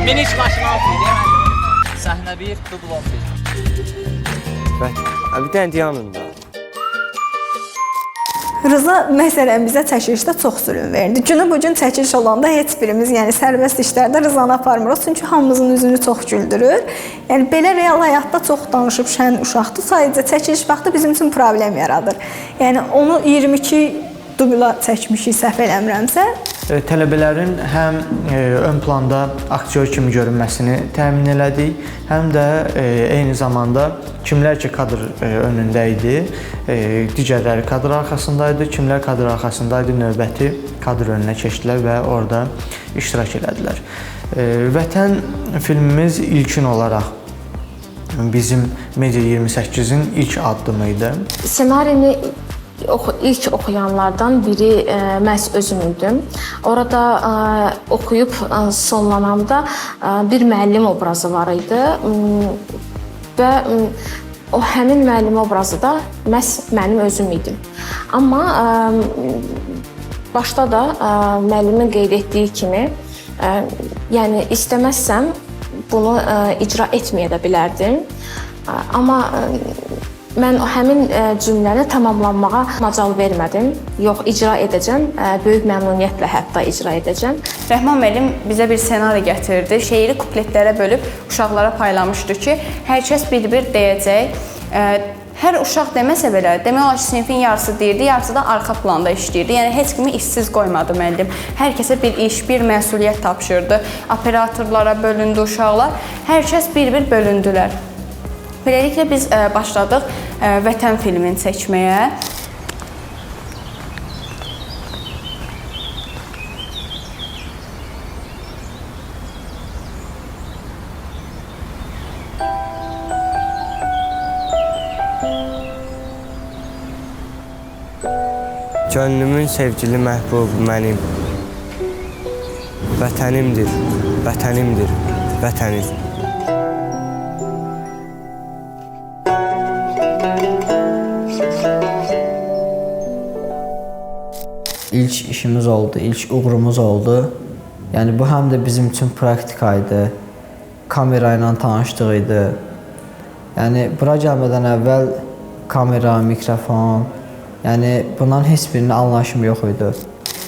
Miniş maşını altı idi. Səhnə 1, dubl 11.
Bir dənə dayanın da.
Rıza məsələn bizə çəkilişdə çox zülm verdi. Günü bu gün çəkiliş olanda heç birimiz, yəni sərbəst işlərdə Rızanı aparmırıq. Çünki hamımızın üzünü çox güldürür. Yəni belə real həyatda çox danışıb şən uşaqdır. Sadəcə çəkiliş vaxtı bizim üçün problem yaradır. Yəni onu 22 dubla çəkmişik, səhv eləmirəmsə.
Tələbələrin həm ön planda aktyor kimi görünməsini təmin elədik, həm də eyni zamanda kimlər ki kadr önündə idi, digərləri kadr arxasındaydı, kimlər kadr arxasındaydı, növbəti kadr önünə keçdilər və orada iştirak elədilər. Vətən filmimiz ilkin olaraq bizim Media 28-in ilk addımı idi.
Ssenarini ilk oxuyanlardan biri məhz özüm idim. Orada oxuyub sonlananda bir müəllim obrazı var idi və o həmin müəllim obrazı da məhz mənim özüm idim. Amma başda da müəllimin qeyd etdiyi kimi, yəni istəməzsəm bunu icra etməyə də bilərdim. Amma mən həmin cümləni tamamlanmağa macal vermədim. Yox, icra edəcəm. Böyük məmnuniyyətlə hətta icra edəcəm.
Rəhman müəllim bizə bir ssenari gətirdi. Şeiri kupletlərə bölüb uşaqlara paylamışdı ki, hər kəs bir-bir deyəcək. Hər uşaq deməsə belə, demək olar ki, sinifin yarısı deyirdi, yarısı da arxa planda işləyirdi. Yəni heç kimi işsiz qoymadı müəllim. Hər kəsə bir iş, bir məsuliyyət tapşırdı. Operatorlara bölündü uşaqlar. Hər kəs bir-bir bölündülər. Beləliklə biz başladıq Vətən filmini çəkməyə.
Könlümün sevgili məhbubu mənim. Vətənimdir, vətənimdir, vətənim.
İlk işimiz oldu, ilk uğurumuz oldu. Yəni bu həm də bizim üçün praktika idi. Kamera ilə tanışlıq idi. Yəni bura gəlmədən əvvəl kamera, mikrofon, yəni bunların heç birinin anlayışım yox idi.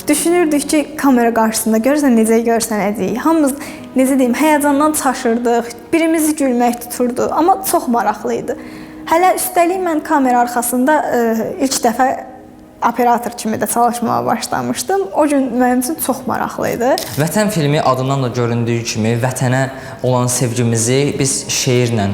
Düşünürdük ki, kamera qarşısında görürsən necə görsənəcəyik. Hamımız necə deyim, həyəcandan çaşırdıq. Birimizi gülmək tuturdu, amma çox maraqlı idi. Hələ üstəlik mən kamera arxasında ilk dəfə operator kimi də çalışmağa başlamışdım. O gün mənim üçün çox maraqlı idi.
Vətən filmi adından da göründüyü kimi vətənə olan sevgimizi biz şeirlə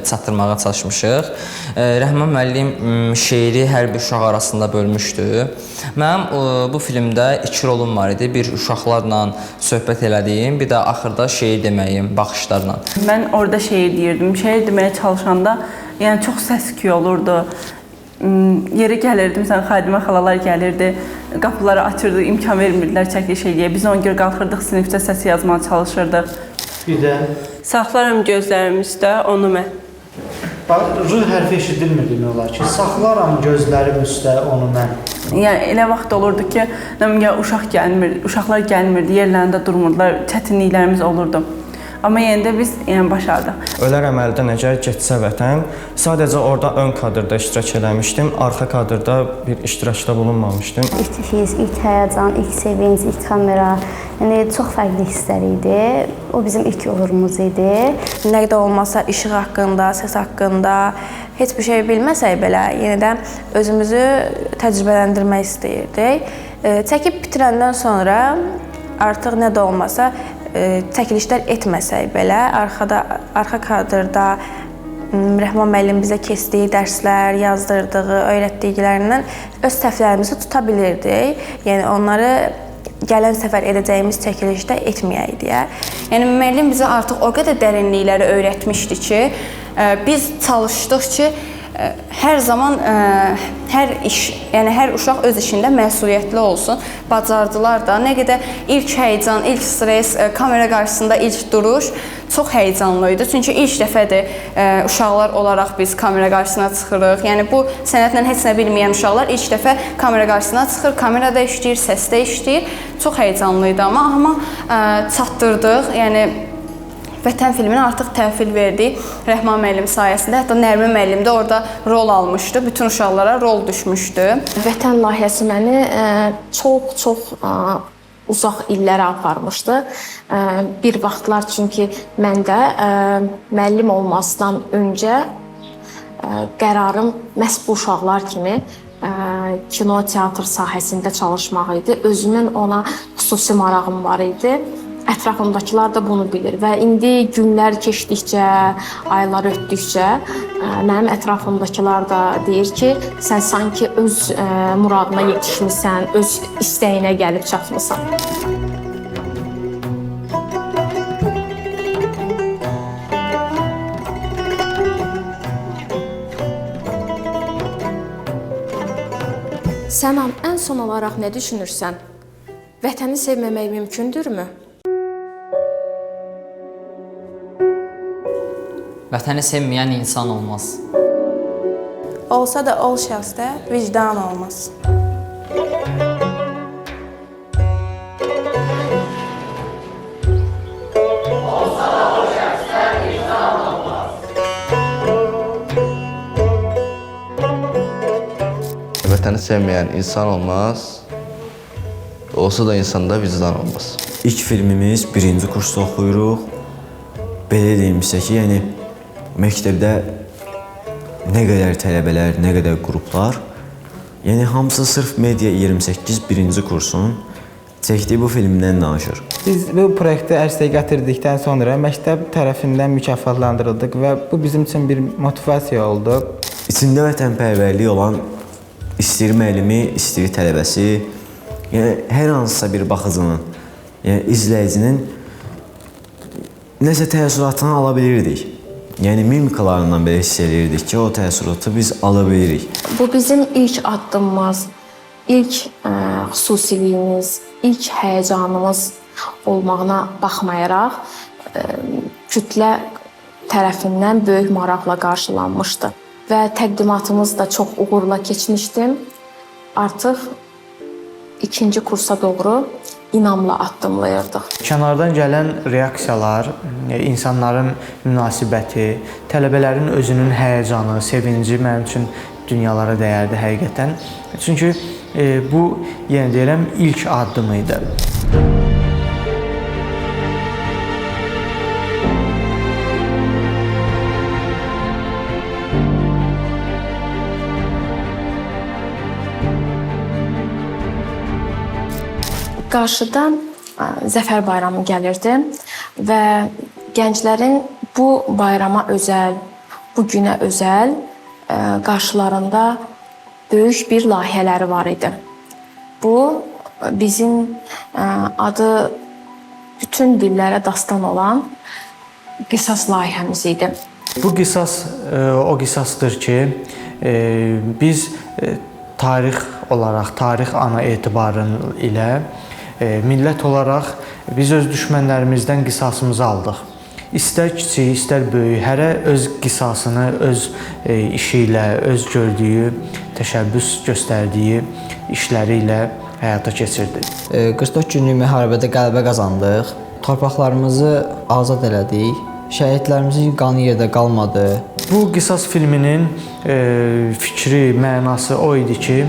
çatdırmağa çalışmışıq. Rəhman müəllim şeiri hər bir uşaq arasında bölmüşdü. Mənim bu filmdə iki rolum var idi. Bir uşaqlarla söhbət elədiyim, bir də axırda şeir deməyim, baxışlarla.
Mən orada şeir deyirdim. Şeir deməyə çalışanda, yəni çox səs-küy olurdu. Yerə gəlirdi, məsələn, xadimə xalalar gəlirdi, qapıları açırdı, imkan vermirdilər çəkiliş eləyə. Biz ona görə qalxırdıq, sinifdə səs yazmağa çalışırdıq.
Bir də?
Saxlaram gözlərim üstə onu mən.
Bax, R hərfi eşidilmir demək olar ki, saxlaram gözlərim üstə onu mən.
Yəni elə vaxt olurdu ki, nə bilim, ya uşaq gəlmir, uşaqlar gəlmirdi, yerlərində durmurdular, çətinliklərimiz olurdu. Amma yenə də biz yəni başardıq.
Ölərəm əldən əgər getsə vətən. Sadəcə orada ön kadrda iştirak eləmişdim, arxa kadrda bir iştirakda bulunmamışdım.
İlk his, ilk həyəcan, ilk sevinc, ilk kamera, yəni çox fərqli hisslər idi. O bizim ilk uğurumuz idi.
Nə qədər olmasa işıq haqqında, səs haqqında heç bir şey bilməsək belə, yenə də özümüzü təcrübələndirmək istəyirdik. Çəkib bitirəndən sonra artıq nə də olmasa çəkilişlər etməsək belə, arxa kadrda Rəhman müəllim bizə keçdiyi dərslər, yazdırdığı, öyrətdiklərindən öz səhvlərimizi tuta bilirdik. Yəni onları gələn səfər edəcəyimiz çəkilişdə etməyək deyə.
Yəni müəllim bizə artıq o qədər dərinlikləri öyrətmişdi ki, biz çalışdıq ki, hər zaman hər iş, yəni hər uşaq öz işində məsuliyyətli olsun. Bacardılar da. Nə qədər ilk həyəcan, ilk stres, kamera qarşısında ilk duruş çox həyəcanlı idi. Çünki ilk dəfədir uşaqlar olaraq biz kamera qarşısına çıxırıq. Yəni bu sənətlə heç nə bilməyən uşaqlar ilk dəfə kamera qarşısına çıxır, kamerada işləyir, səsdə işləyir. Çox həyəcanlı idi amma çatdırdıq. Yəni Vətən filmini artıq təhvil verdik Rəhman müəllim sayəsində. Hətta Nərmin müəllim də orada rol almışdı. Bütün uşaqlara rol düşmüşdü.
Vətən layihəsi məni çox-çox uzaq illərə aparmışdı. Bir vaxtlar çünki mən də müəllim olmasından öncə qərarım məhz bu uşaqlar kimi kino, teatr sahəsində çalışmaq idi. Özümün ona xüsusi marağım var idi. Ətrafımdakılar da bunu bilir və indi günlər keçdikcə, aylar ötdükcə mənim ətrafımdakılar da deyir ki, sən sanki öz muradına yetişmisən, öz istəyinə gəlib çatmısan. Sənan, ən son olaraq nə düşünürsən? Vətəni sevməmək mümkündürmü?
Vətəni sevməyən insan olmaz.
Olsa da ol şəxsdə vicdan olmaz.
Olsa da ol şəxsdə vicdan olmaz.
Vətəni sevməyən insan olmaz. Olsa da insanda vicdan olmaz.
İlk filmimiz birinci kursda oxuyuruq. Belə deyim sizə ki, yəni məktəbdə nə qədər tələbələr, nə qədər qruplar, yəni hamısı sırf Media 28 birinci kursun çəkdiyi bu filmdən danışır.
Biz bu proyekti ərsəyə gətirdikdən sonra məktəb tərəfindən mükafatlandırıldıq və bu bizim üçün bir motivasiya oldu.
İçində vətənpərvərlik olan istəyir müəllimi, istəyir tələbəsi, yəni hər hansısa bir baxıcının, yəni izləyicinin nəsə təəssüratını ala bilirdik. Yəni mimikalarından belə hiss eləyirdik ki, o təəssüratı biz ala bilirik.
Bu bizim ilk addımımız, ilk xüsusiliyimiz, ilk həyəcanımız olmağına baxmayaraq kütlə tərəfindən böyük maraqla qarşılanmışdı. Və təqdimatımız da çox uğurla keçmişdi. Artıq ikinci kursa doğru inamla addımlayırdıq.
Kənardan gələn reaksiyalar, insanların münasibəti, tələbələrin özünün həyəcanı, sevinci mənim üçün dünyalara dəyərdi həqiqətən. Çünki bu, yenə deyirəm, ilk addımı idi.
Qarşıda Zəfər Bayramı gəlirdi və gənclərin bu bayrama özəl, bu günə özəl qarşılarında böyük bir layihələri var idi. Bu bizim adı bütün dillərə dastan olan qisas layihəmiz idi.
Bu qisas o qisasdır ki, biz tarix olaraq, tarix ana etibarı ilə millət olaraq biz öz düşmənlərimizdən qisasımızı aldıq. İstər kiçik, istər böyük, hərə öz qisasını öz işi ilə, öz gördüyü, təşəbbüs göstərdiyi işləri ilə həyata keçirdi.
44 günlük müharibədə qələbə qazandıq. Torpaqlarımızı azad elədik. Şəhidlərimizin qanı yerdə qalmadı.
Bu qisas filminin fikri, mənası o idi ki,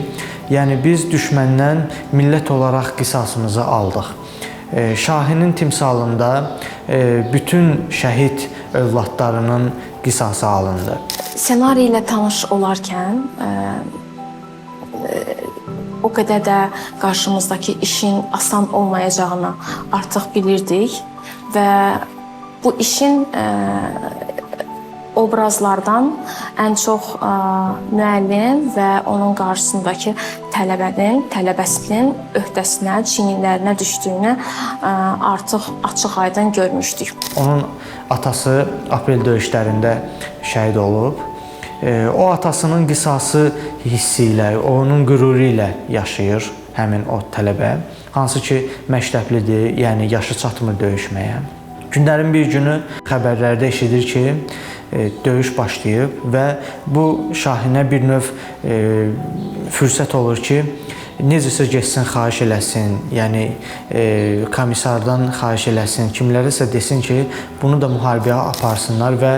yəni biz düşməndən millət olaraq qisasımızı aldıq. Şahinin timsalında bütün şəhid övladlarının qisası alındı.
Senari ilə tanış olarkən o qədər də qarşımızdakı işin asan olmayacağını artıq bilirdik və bu işin obrazlardan ən çox müəllim və onun qarşısındakı tələbənin, tələbəsinin öhdəsinə, çiyinlərinə düşdüyünü artıq açıq-aydın görmüşdük.
Onun atası aprel döyüşlərində şəhid olub. O atasının qisası hissi ilə, onun qüruru ilə yaşayır həmin o tələbə. Hansı ki, məktəblidir, yəni yaşı çatmır döyüşməyə. Günlərin bir günü xəbərlərdə eşidir ki, döyüş başlayıb və bu Şahinə bir növ fürsət olur ki, necəsə getsin, xahiş eləsin, yəni komissardan xahiş eləsin, kimlərəsə desin ki, bunu da müharibəyə aparsınlar və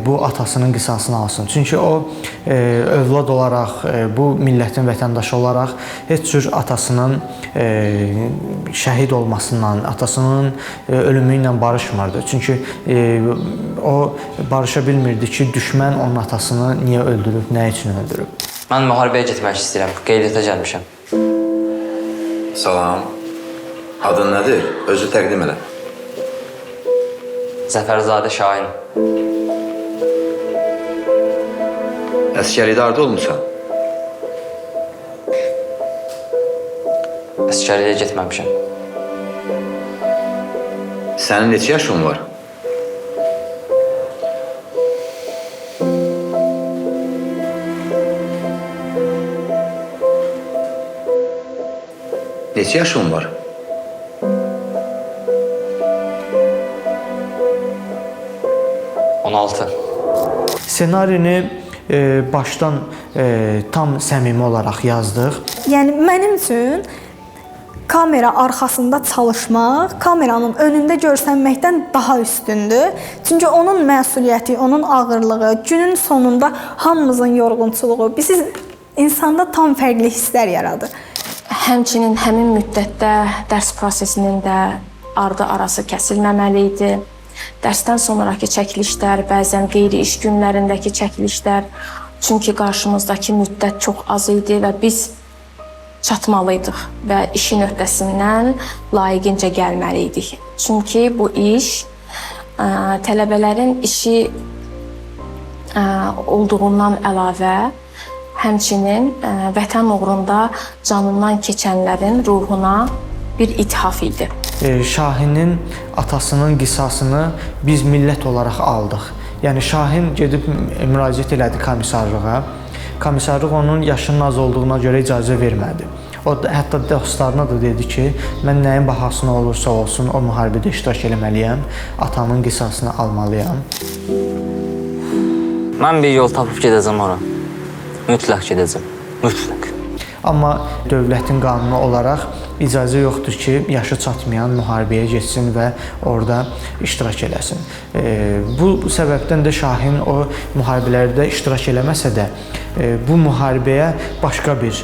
bu atasının qisasını alsın. Çünki o övlad olaraq, bu millətin vətəndaşı olaraq heç cür atasının şəhid olmasından, atasının ölümü ilə barışmırdı. Çünki o barışa bilmirdi ki, düşmən onun atasını niyə öldürüb, nə üçün öldürüb.
Mən müharibəyə getmək istəyirəm, qeydiyyata gəlmişəm.
Salam. Adın nədir? Özü təqdim elə.
Zəfərzadə Şahin.
Əskərlikdə harda olmusan?
Əskərliyə getməmişəm.
Sənin neçə yaşın var? Neçə yaşın var?
16.
Senarini başdan tam səmimi olaraq yazdıq.
Yəni mənim üçün kamera arxasında çalışmaq, kameranın önündə görsənməkdən daha üstündür. Çünki onun məsuliyyəti, onun ağırlığı, günün sonunda hamımızın yorğunçuluğu bizi insanda tam fərqli hisslər yaradır.
Həmçinin həmin müddətdə dərs prosesinin də ardı arası kəsilməməli idi. Dərsdən sonrakı çəkilişlər, bəzən qeyri-iş günlərindəki çəkilişlər, çünki qarşımızdakı müddət çox az idi və biz çatmalıydıq və işin öhdəsindən layiqincə gəlməli idik. Çünki bu iş tələbələrin işi olduğundan əlavə, həmçinin vətən uğrunda canından keçənlərin ruhuna bir ithaf idi.
Şahinin atasının qisasını biz millət olaraq aldıq. Yəni Şahin gedib müraciət elədi komissarlığa. Komissarlıq onun yaşının az olduğuna görə icazə vermədi. O hətta dostlarına da dedi ki, mən nəyin bahasına olursa olsun o müharibədə iştirak eləməliyəm, atamın qisasını almalıyam.
Mən bir yol tapıb gedəcəm ora. Mütləq gedəcəm, mütləq.
Amma dövlətin qanunu olaraq icazə yoxdur ki, yaşı çatmayan müharibəyə getsin və orada iştirak eləsin. Bu səbəbdən də Şahin o müharibələrdə iştirak eləməsə də, bu müharibəyə başqa bir,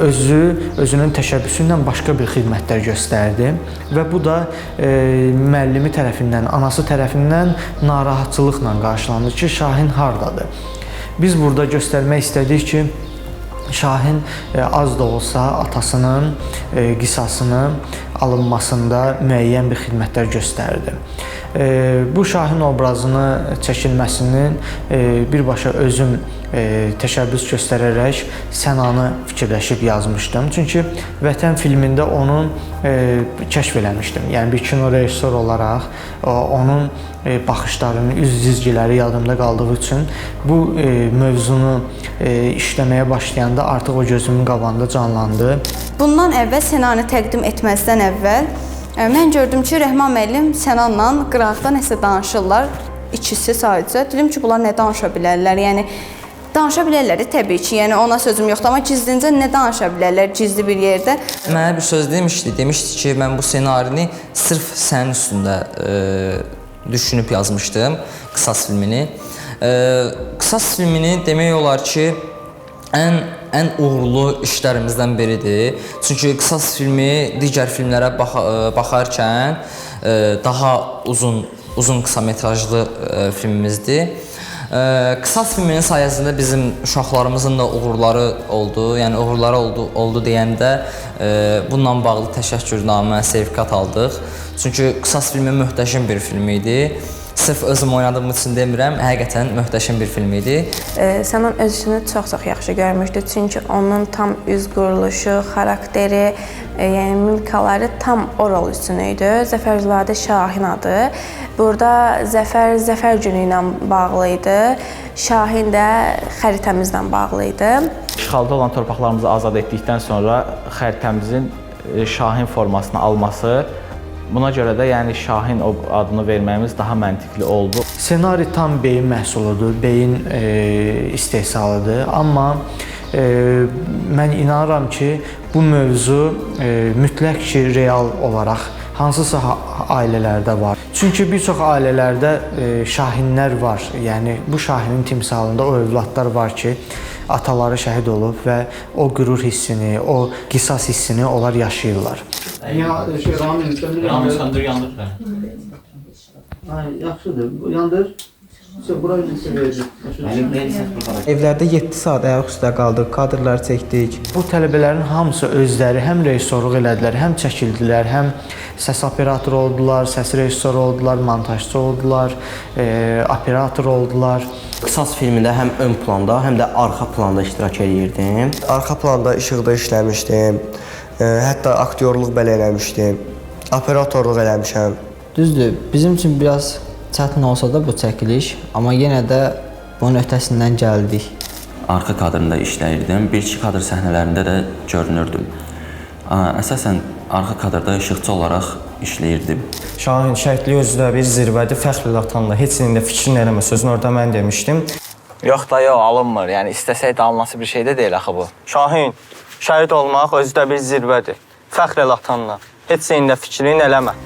özünün təşəbbüsü ilə başqa bir xidmətlər göstərdi və bu da müəllimi tərəfindən, anası tərəfindən narahatçılıqla qarşılandı ki, Şahin hardadır? Biz burada göstərmək istədik ki, Şahin az da olsa atasının qisasını alınmasında müəyyən bir xidmətlər göstərdi. Bu Şahin obrazını çəkilməsinin birbaşa özüm təşəbbüs göstərərək Sənanı fikirləşib yazmışdım. Çünki Vətən filmində onu kəşf eləmişdim. Yəni bir kino rejissor olaraq onun baxışlarının, üz cizgiləri yadımda qaldığı üçün bu mövzunu işləməyə başlayanda artıq o gözümün qabağında canlandı.
Bundan əvvəl ssenarini təqdim etməzdən əvvəl mən gördüm ki, Rəhman müəllim Sənanla qıraqda nəsə danışırlar, ikisi sadəcə. Dedim ki, bunlar nə danışa bilərlər? Yəni danışa bilərlər də təbii ki, yəni ona sözüm yoxdur, amma gizlincə nə danışa bilərlər gizli bir yerdə?
Mənə bir söz demişdi, demişdi ki, mən bu ssenarini sırf sənin üstündə düşünüb yazmışdım, Qisas filmini. Qisas filmini demək olar ki, ən uğurlu işlərimizdən biridir. Çünki Qisas filmi digər filmlərə baxarkən daha uzun qısa metrajlı filmimizdir. Qisas filminin sayəsində bizim uşaqlarımızın da uğurları oldu. Yəni uğurları oldu deyəndə bununla bağlı təşəkkürnamə, sertifikat aldıq. Çünki Qisas filmi möhtəşəm bir film idi. Sırf özüm oynadığım üçün demirəm, həqiqətən möhtəşəm bir film idi.
Sənan öz işini çox-çox yaxşı görmüşdü. Çünki onun tam üz quruluşu, xarakteri, yəni mimikaları tam o rol üçün idi. Zəfərzadə Şahin adı. Burada Zəfər, Zəfər günü ilə bağlı idi. Şahin də xəritəmizlə bağlı idi.
İşğalda olan torpaqlarımızı azad etdikdən sonra xəritəmizin Şahin formasını alması, buna görə də yəni Şahin adını verməyimiz daha məntiqli oldu.
Ssenari tam beyin məhsuludur, beyin istehsalıdır. Amma mən inanıram ki, bu mövzu mütləq ki, real olaraq hansısa ailələrdə var. Çünki bir çox ailələrdə şahinlər var. Yəni bu şahinin timsalında o övladlar var ki, ataları şəhid olub və o qürur hissini, o qisas hissini onlar yaşayırlar.
Ramin söndür, yandır. Yaxşıdır, yandır.
Evlərdə 7 saat ayaq üstə qaldıq, kadrlar çəkdik.
Bu tələbələrin hamısı özləri həm rejissorluq elədilər, həm çəkildilər, həm səs operatoru oldular, səs rejissoru oldular, montajçı oldular, operator oldular.
Qisas filmində həm ön planda, həm də arxa planda iştirak eləyirdim.
Arxa planda işıqda işləmişdim, hətta aktyorluq belə eləmişdim, operatorluq eləmişəm.
Düzdür, bizim üçün biraz çətin olsa da bu çəkiliş, amma yenə də bunun öhtəsindən gəldik.
Arxa kadrında işləyirdim, bir-iki kadr səhnələrində də görünürdüm. Əsasən arxa kadrda işıqçı olaraq işləyirdim.
Şahin şəhidliyi özü də bir zirvədir, fəxr elə atanla, heç nəyin də fikrini eləmə sözünü orada mən demişdim.
Yox da yox, alınmır. Yəni istəsək də alınası bir şey də deyil axı bu.
Şahin, şəhid olmaq özü də bir zirvədir, fəxr elə atanla, heç nəyin də fikrini eləmə.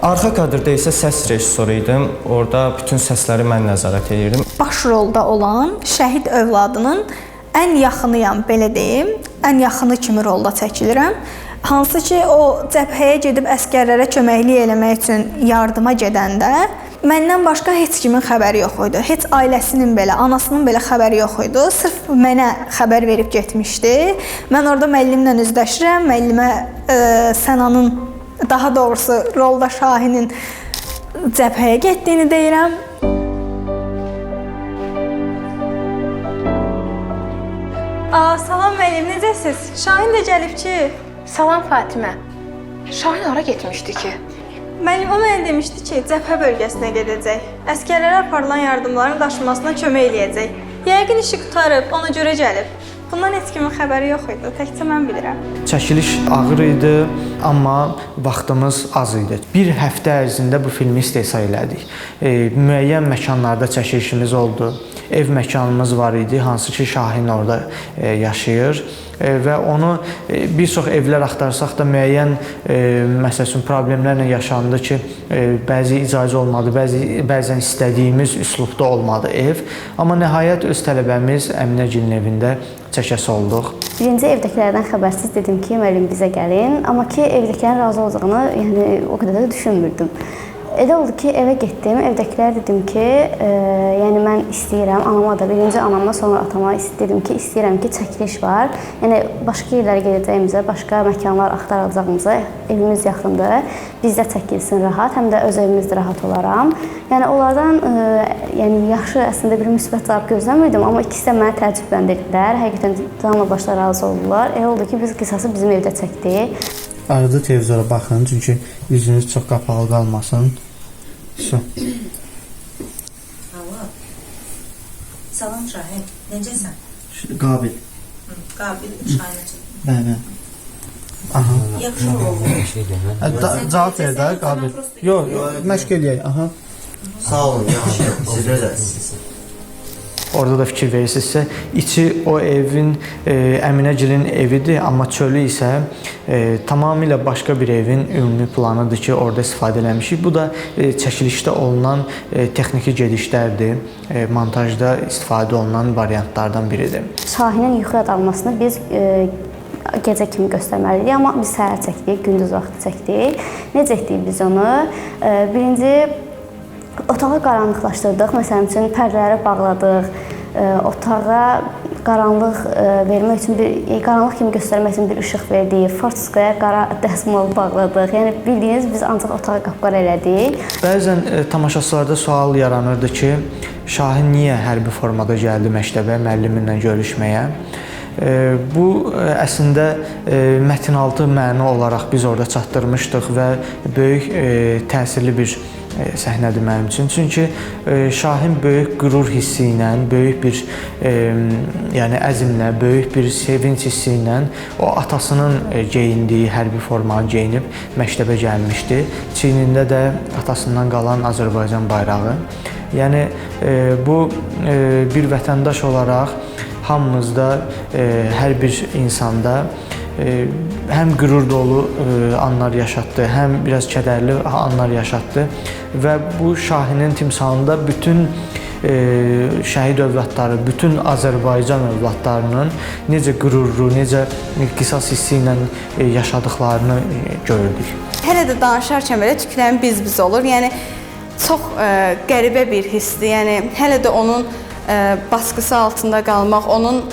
Arxa kadrda isə səs rejissoru idim. Orada bütün səsləri mən nəzarət edirdim.
Baş rolda olan şəhid övladının ən yaxınıyam, belə deyim. Ən yaxını kimi rolda çəkilirəm. Hansı ki, o cəbhəyə gedib əsgərlərə köməklik eləmək üçün yardıma gedəndə məndən başqa heç kimin xəbəri yox idi. Heç ailəsinin belə, anasının belə xəbəri yox idi. Sırf mənə xəbər verib getmişdi. Mən orada müəllimlə üzləşirəm. Müəllimə Sənanın, daha doğrusu rolda Şahinin cəbhəyə getdiyini deyirəm. Salam müəllim, necəsiz? Şahin də gəlib ki.
Salam Fatimə. Şahin hara getmişdi ki?
Müəllim, o mənə demişdi ki, cəbhə bölgəsinə gedəcək. Əsgərlərə aparılan yardımların daşınmasına kömək eləyəcək. Yəqin işi qurtarıb, ona görə gəlib. Bundan heç kimin xəbəri yox idi, təkcə mən bilirəm.
Çəkiliş ağır idi, amma vaxtımız az idi. Bir həftə ərzində bu filmi istehsal elədik. Müəyyən məkanlarda çəkilişimiz oldu. Ev məkanımız var idi, hansı ki Şahin orada yaşayır və onu bir çox evlər axtarsaq da müəyyən məsəl üçün problemlərlə yaşandı ki, bəzi icazə olmadı, bəzən istədiyimiz üslubda olmadı ev. Amma nəhayət öz tələbəmiz Əminə Gilin evində çəkəsi olduq.
Birinci evdəkilərdən xəbərsiz dedim ki, müəllim bizə gəlin, amma ki evdəkilərin razı olacağını yəni o qədər də düşünmürdüm. Elə oldu ki, evə getdim. Evdəkilərə dedim ki, yəni mən istəyirəm, anama da, birinci anama, sonra atama dedim ki, istəyirəm ki, çəkiliş var. Yəni başqa yerlərə gedəcəyimizə, başqa məkanlar axtaracağımıza, evimiz yaxındır, bizdə çəkilsin rahat, həm də öz evimizdə rahat olaram. Yəni onlardan yəni yaxşı əslində bir müsbət cavab gözləmirdim, amma ikisi də məni təəccübləndirdilər. Həqiqətən canla başla razı oldular. Elə oldu ki, biz qisası bizim evdə çəkdik.
Arada televizora baxın, çünki üzünüz çox qapalı qalmasın. Su.
Alo. Salam Şahin, necəsən?
Qabil.
Qabil Şahin üçün.
Bəli. Aha.
Yaxşı oldu.
Cavab ver də, Qabil. Yox, məşq eləyək. Aha.
Sağ olun, yaxşı. Siz özəlsiniz.
Orada da fikir verirsinizsə, içi o evin, Əminəgilin evidir, amma çölü isə tamamilə başqa bir evin ümumi planıdır ki, orada istifadə eləmişik. Bu da çəkilişdə olunan texniki gedişlərdir, montajda istifadə olunan variantlardan biridir.
Şahinin yuxuya dalmasını biz gecə kimi göstərməliydik, amma biz səhər çəkdik, gündüz vaxtı çəkdik. Necə etdik biz onu? Birinci, otağı qaranlıqlaşdırdıq, məsələn üçün pərdələri bağladıq, otağa qaranlıq vermək üçün bir, qaranlıq kimi göstərmək üçün bir işıq verdik, fortskoya qara dəsmal bağladıq. Yəni bildiyiniz biz ancaq otağı qapqara elədik.
Bəzən tamaşaçılarda sual yaranırdı ki, Şahin niyə hərbi formada gəldi məktəbə müəlliminlə görüşməyə? Bu əslində mətinaltı məna olaraq biz orada çatdırmışdıq və böyük təsirli bir səhnədir mənim üçün. Çünki Şahin böyük qürur hissi ilə, böyük bir yəni əzmlə, böyük bir sevinc hissi ilə o atasının geyindiyi hərbi formanı geyinib məktəbə gəlmişdi. Çiynində də atasından qalan Azərbaycan bayrağı. Yəni bu bir vətəndaş olaraq hamımızda, hər bir insanda həm qürur dolu anlar yaşatdı, həm biraz kədərli anlar yaşatdı və bu Şahinin timsalında bütün şəhid övladları, bütün Azərbaycan övladlarının necə qürurlu, necə qisas hissi ilə yaşadıqlarını gördük.
Hələ də danışarkən belə tüklərim biz-biz olur. Yəni çox qəribə bir hissdir. Yəni hələ də onun baskısı altında qalmaq, onun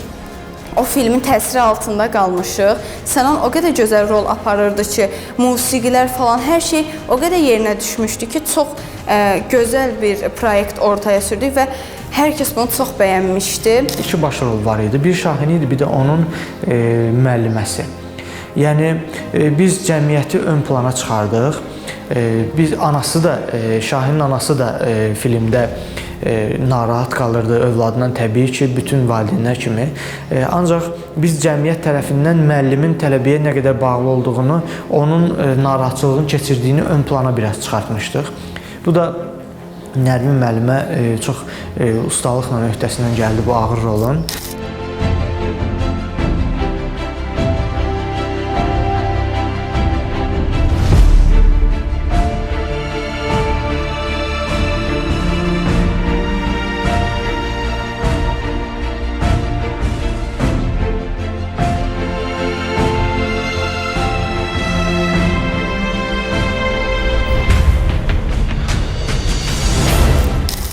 o filmin təsiri altında qalmışıq. Sənan o qədər gözəl rol aparırdı ki, musiqilər falan, hər şey o qədər yerinə düşmüşdü ki, çox gözəl bir proyekt ortaya sürdük və hər kəs bunu çox bəyənmişdi.
İki baş rol var idi. Bir Şahin idi, bir də onun müəlliməsi. Yəni biz cəmiyyəti ön plana çıxardıq. Biz anası da, Şahinin anası da filmdə narahat qalırdı övladından, təbii ki, bütün valideynlər kimi. Ancaq biz cəmiyyət tərəfindən müəllimin tələbəyə nə qədər bağlı olduğunu, onun narahatçılığını keçirdiyini ön plana biraz çıxartmışdıq. Bu da Nərmin müəllimə çox ustalıqla öhdəsindən gəldi bu ağır rolun.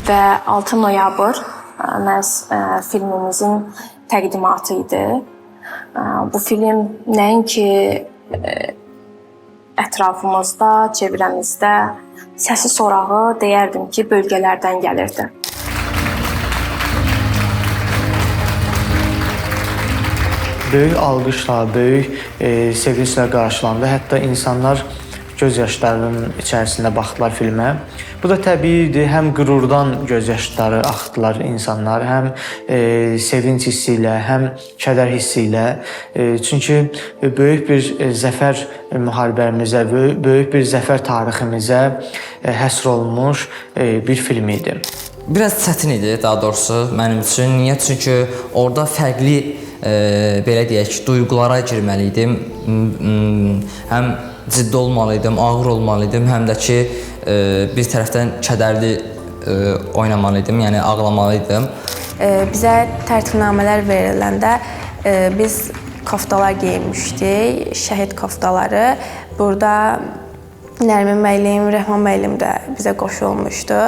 Və 6 noyabr məhz filmimizin təqdimatı idi. Bu film nəinki ətrafımızda, çevrəmizdə səsi sorağı deyərdim ki, bölgələrdən gəlirdi.
Böyük alqışla, böyük sevinclə qarşılandı. Hətta insanlar göz yaşlarının içərisində baxdılar filmə. Bu da təbii idi. Həm qürurdan göz yaşları axıtdılar insanlar, həm sevinc hissi ilə, həm kədər hissi ilə. Çünki böyük bir zəfər müharibəmizə, böyük bir zəfər tariximizə həsr olunmuş bir film idi.
Biraz çətin idi, daha doğrusu mənim üçün. Niyə? Çünki orada fərqli, belə deyək, duyğulara girməli idim. Həm ciddi olmalıydım, ağır olmalıydım, həm də ki, bir tərəfdən kədərli oynamalıydım, yəni ağlamalıydım.
Bizə tərtibnamələr veriləndə biz koftalar geyinmişdik, şəhid koftaları. Burada Nərmin müəllim, Rəhman müəllim də bizə qoşulmuşdu.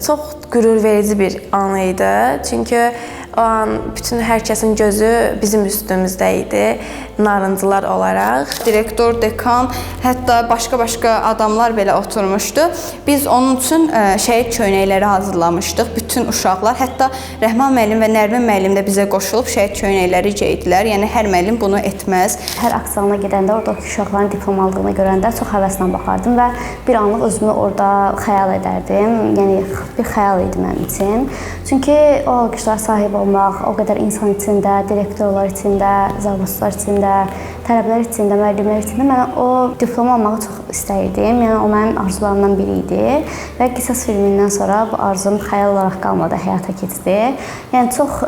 Çox qürur verici bir an idi. Çünki o an bütün hər kəsin gözü bizim üstümüzdə idi, narıncılar olaraq.
Direktor, dekan, hətta başqa-başqa adamlar belə oturmuşdu. Biz onun üçün şəhid köynəkləri hazırlamışdıq. Bütün uşaqlar, hətta Rəhman müəllim və Nərmin müəllim də bizə qoşulub şəhid köynəkləri geyidilər. Yəni hər müəllim bunu etməz.
Hər aksalına gedəndə oradakı uşaqların diplom aldığını görəndə çox həvəslə baxardım və bir anlıq özümü orada xəyal edərdim. Yəni bir xəyal idi mənim üçün. Çünki o alqışlara sahib olmaq, o qədər insan içində, direktorlar içində, zabitlər içində, tələbələr içində, müəllimlər içində mən o diplomu almağı çox istəyirdim. Yəni o mənim arzularımdan biri idi və Qisas filmindən sonra bu arzum xəyal olaraq qalmadı, həyata keçdi. Yəni çox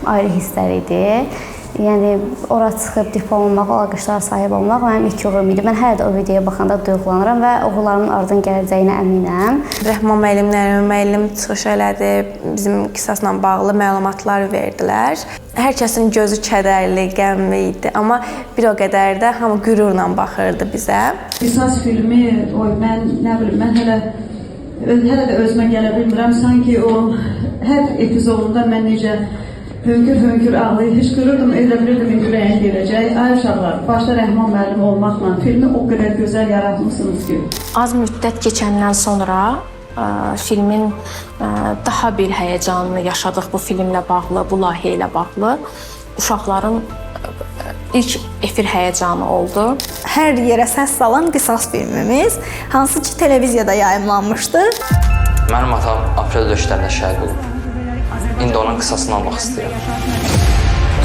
ayrı hisslər idi. Yəni ora çıxıb diplom almaq, o alqışlara sahib olmaq mənim ilk uğurum idi. Mən hələ də o videoya baxanda duyğulanıram və uğurlarımın ardın gələcəyinə əminəm.
Rəhman müəllim, Nərmin müəllim çıxış elədi, bizim qisasla bağlı məlumatlar verdilər. Hər kəsin gözü kədərli, qəmli idi, amma bir o qədər də hamı qürurla baxırdı bizə.
Qisas filmi, oy mən nə bilim, mən hələ də özümə gələ bilmirəm. Sanki o hər epizodunda mən necə hönkür-hönkür ağlayıb hışqırırdım, elə bilirdim ürəyim gedəcək. Ay uşaqlar, başda Rəhman müəllim olmaqla filmi o qədər gözəl yaratmısınız ki.
Az müddət keçəndən sonra filmin daha bir həyəcanını yaşadıq bu filmlə bağlı, bu layihə ilə bağlı. Uşaqların ilk efir həyəcanı oldu.
Hər yerə səs salan Qisas filmimiz, hansı ki televiziyada yayımlanmışdı.
Mənim atam aprel döyüşlərində şəhid olub. İndi onun qisasını almaq istəyirəm.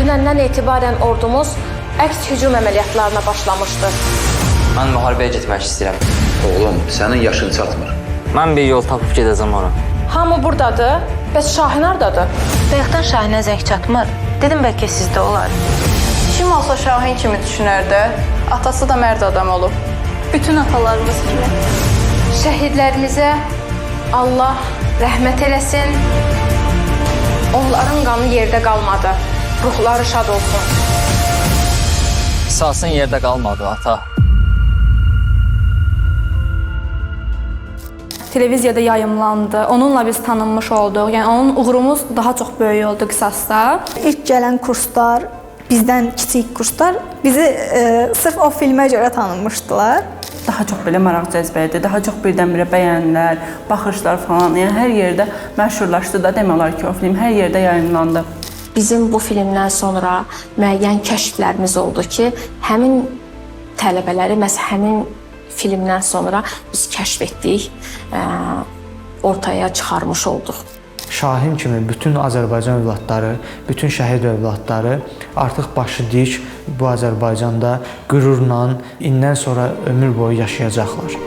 Dünəndən etibarən ordumuz əks hücum əməliyyatlarına başlamışdı.
Mən müharibəyə getmək istəyirəm.
Oğlum, sənin yaşın çatmır.
Mən bir yol tapıb gedəcəm ora.
Hamı buradadır, bəs Şahin hardadır?
Bayaqdan Şahinə zəng çatmır. Dedim bəlkə sizdə olar.
Kim olsa Şahin kimi düşünərdi. Atası da mərd adam olub.
Bütün atalarımız kimi.
Şəhidlərimizə Allah rəhmət eləsin. Onların qanı yerdə qalmadı. Ruhları şad olsun.
Qisasın yerdə qalmadı, ata.
Televiziyada yayımlandı. Onunla biz tanınmış olduq. Yəni onun uğurumuz daha çox böyük oldu qisasda. İlk gələn kurslar, bizdən kiçik kurslar bizi sırf o filmə görə tanınmışdılar.
Daha çox belə maraq cəzb etdi, daha çox birdən-birə bəyənilər, baxışlar falan. Yəni hər yerdə məşhurlaşdı da demək olar ki, o film hər yerdə yayımlandı.
Bizim bu filmdən sonra müəyyən kəşflərimiz oldu ki, həmin tələbələri məhz həmin filmdən sonra biz kəşf etdik, ortaya çıxarmış olduq.
Şahin kimi bütün Azərbaycan övladları, bütün şəhid övladları artıq başı dik bu Azərbaycanda qürurla indən sonra ömür boyu yaşayacaqlar.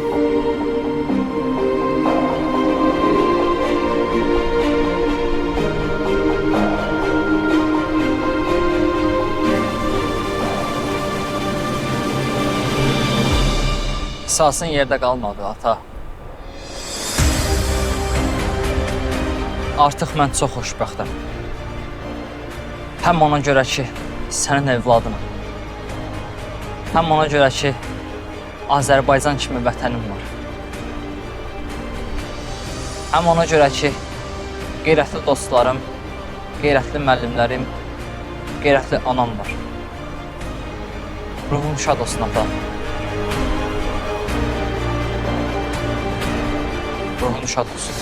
Qisasın yerdə qalmadı, ata. Artıq mən çox xoşbəxtəm. Həm ona görə ki, sənin övladınam. Həm ona görə ki, Azərbaycan kimi vətənim var. Həm ona görə ki, qeyrətli dostlarım, qeyrətli müəllimlərim, qeyrətli anam var. Ruhum şad olsun, ata. Ruhun şad olsun.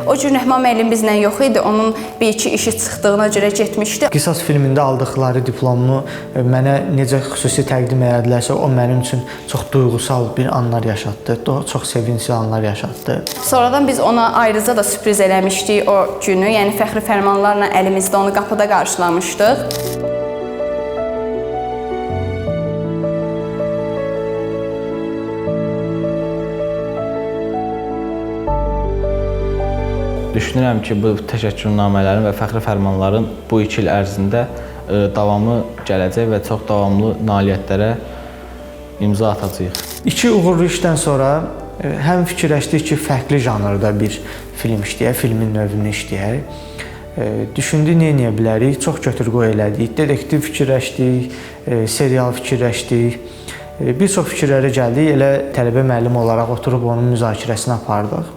O cür Rəhman müəllim bizlə yox idi, onun bir-iki işi çıxdığına görə getmişdi.
Qisas filmində aldıqları diplomu mənə necə xüsusi təqdim elədilər, o mənim üçün çox duyğusal bir anlar yaşatdı, çox sevincli anlar yaşatdı.
Sonradan biz ona ayrıca da sürpriz eləmişdik o günü, yəni fəxri fərmanlarla əlimizdə onu qapıda qarşılamışdıq.
Düşünürəm ki, bu təşəkkürnamələrin və fəxri fərmanların bu 2 il ərzində davamı gələcək və çox davamlı nailiyyətlərə imza atacağıq.
2 uğurlu işdən sonra həm fikirləşdik ki, fərqli janrda bir film işləyək, filmin növünü işləyək. Düşündük, nə edə bilərik? Çox götür-qoy elədik. Detektiv fikirləşdik, serial fikirləşdik. Bir çox fikirlərə gəldik. Elə tələbə müəllim olaraq oturub onun müzakirəsini apardıq.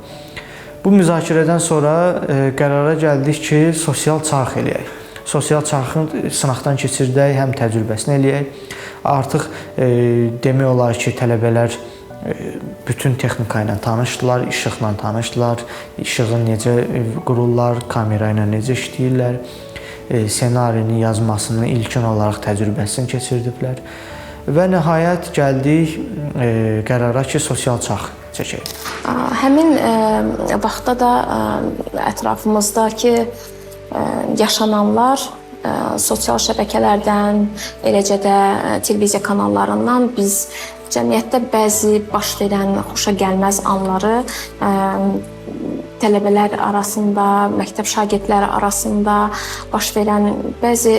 Bu müzakirədən sonra qərara gəldik ki, sosial çarx eləyək. Sosial çarxın sınaqdan keçirdək, həm təcrübəsini eləyək. Artıq demək olar ki, tələbələr bütün texnika ilə tanışdılar, işıqla tanışdılar, işığı necə qururlar, kamera ilə necə işləyirlər, ssenarinin yazmasını ilkin olaraq təcrübəsini keçirdiblər. Və nəhayət gəldik qərara ki, sosial çarx çəkək.
Həmin vaxtda da ətrafımızdakı yaşananlar sosial şəbəkələrdən, eləcə də televiziya kanallarından biz cəmiyyətdə bəzi baş verən xoşa gəlməz anları tələbələr arasında, məktəb şagirdləri arasında baş verən bəzi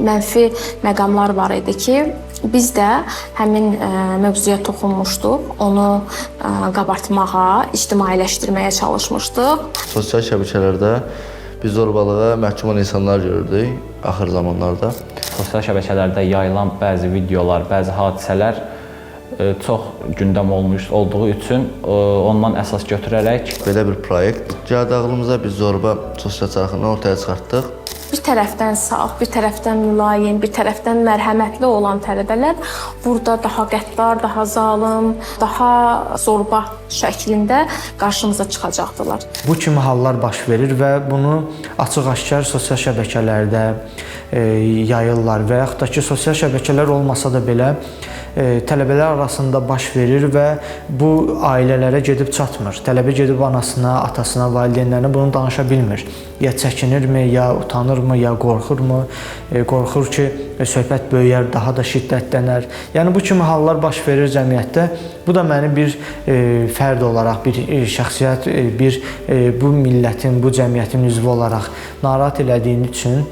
mənfi məqamlar var idi ki, biz də həmin mövzuya toxunmuşduq, onu qabartmağa, ictimailəşdirməyə çalışmışdıq.
Sosial şəbəkələrdə biz zorbalığa məhkum olan insanlar görürdük axır zamanlarda.
Sosial şəbəkələrdə yayılan bəzi videolar, bəzi hadisələr çox gündəm olmuş olduğu üçün ondan əsas götürərək
belə bir proyekt gəldi ağlımıza, biz Zorba sosial çarxını ortaya çıxartdıq.
Bir tərəfdən saf, bir tərəfdən mülayim, bir tərəfdən mərhəmətli olan tələbələr burada daha qəddar, daha zalım, daha zorba şəklində qarşımıza çıxacaqdılar.
Bu kimi hallar baş verir və bunu açıq-aşkar sosial şəbəkələrdə yayırlar və yaxud da ki, sosial şəbəkələr olmasa da belə tələbələr arasında baş verir və bu ailələrə gedib çatmır. Tələbə gedib anasına, atasına, valideynlərinə bunu danışa bilmir. Ya çəkinirmi, ya utanırmı, ya qorxurmu? Qorxur ki, söhbət böyüyər, daha da şiddətlənər. Yəni bu kimi hallar baş verir cəmiyyətdə. Bu da məni bir fərd olaraq, bir şəxsiyyət, bir bu millətin, bu cəmiyyətin üzvü olaraq narahat elədiyim üçün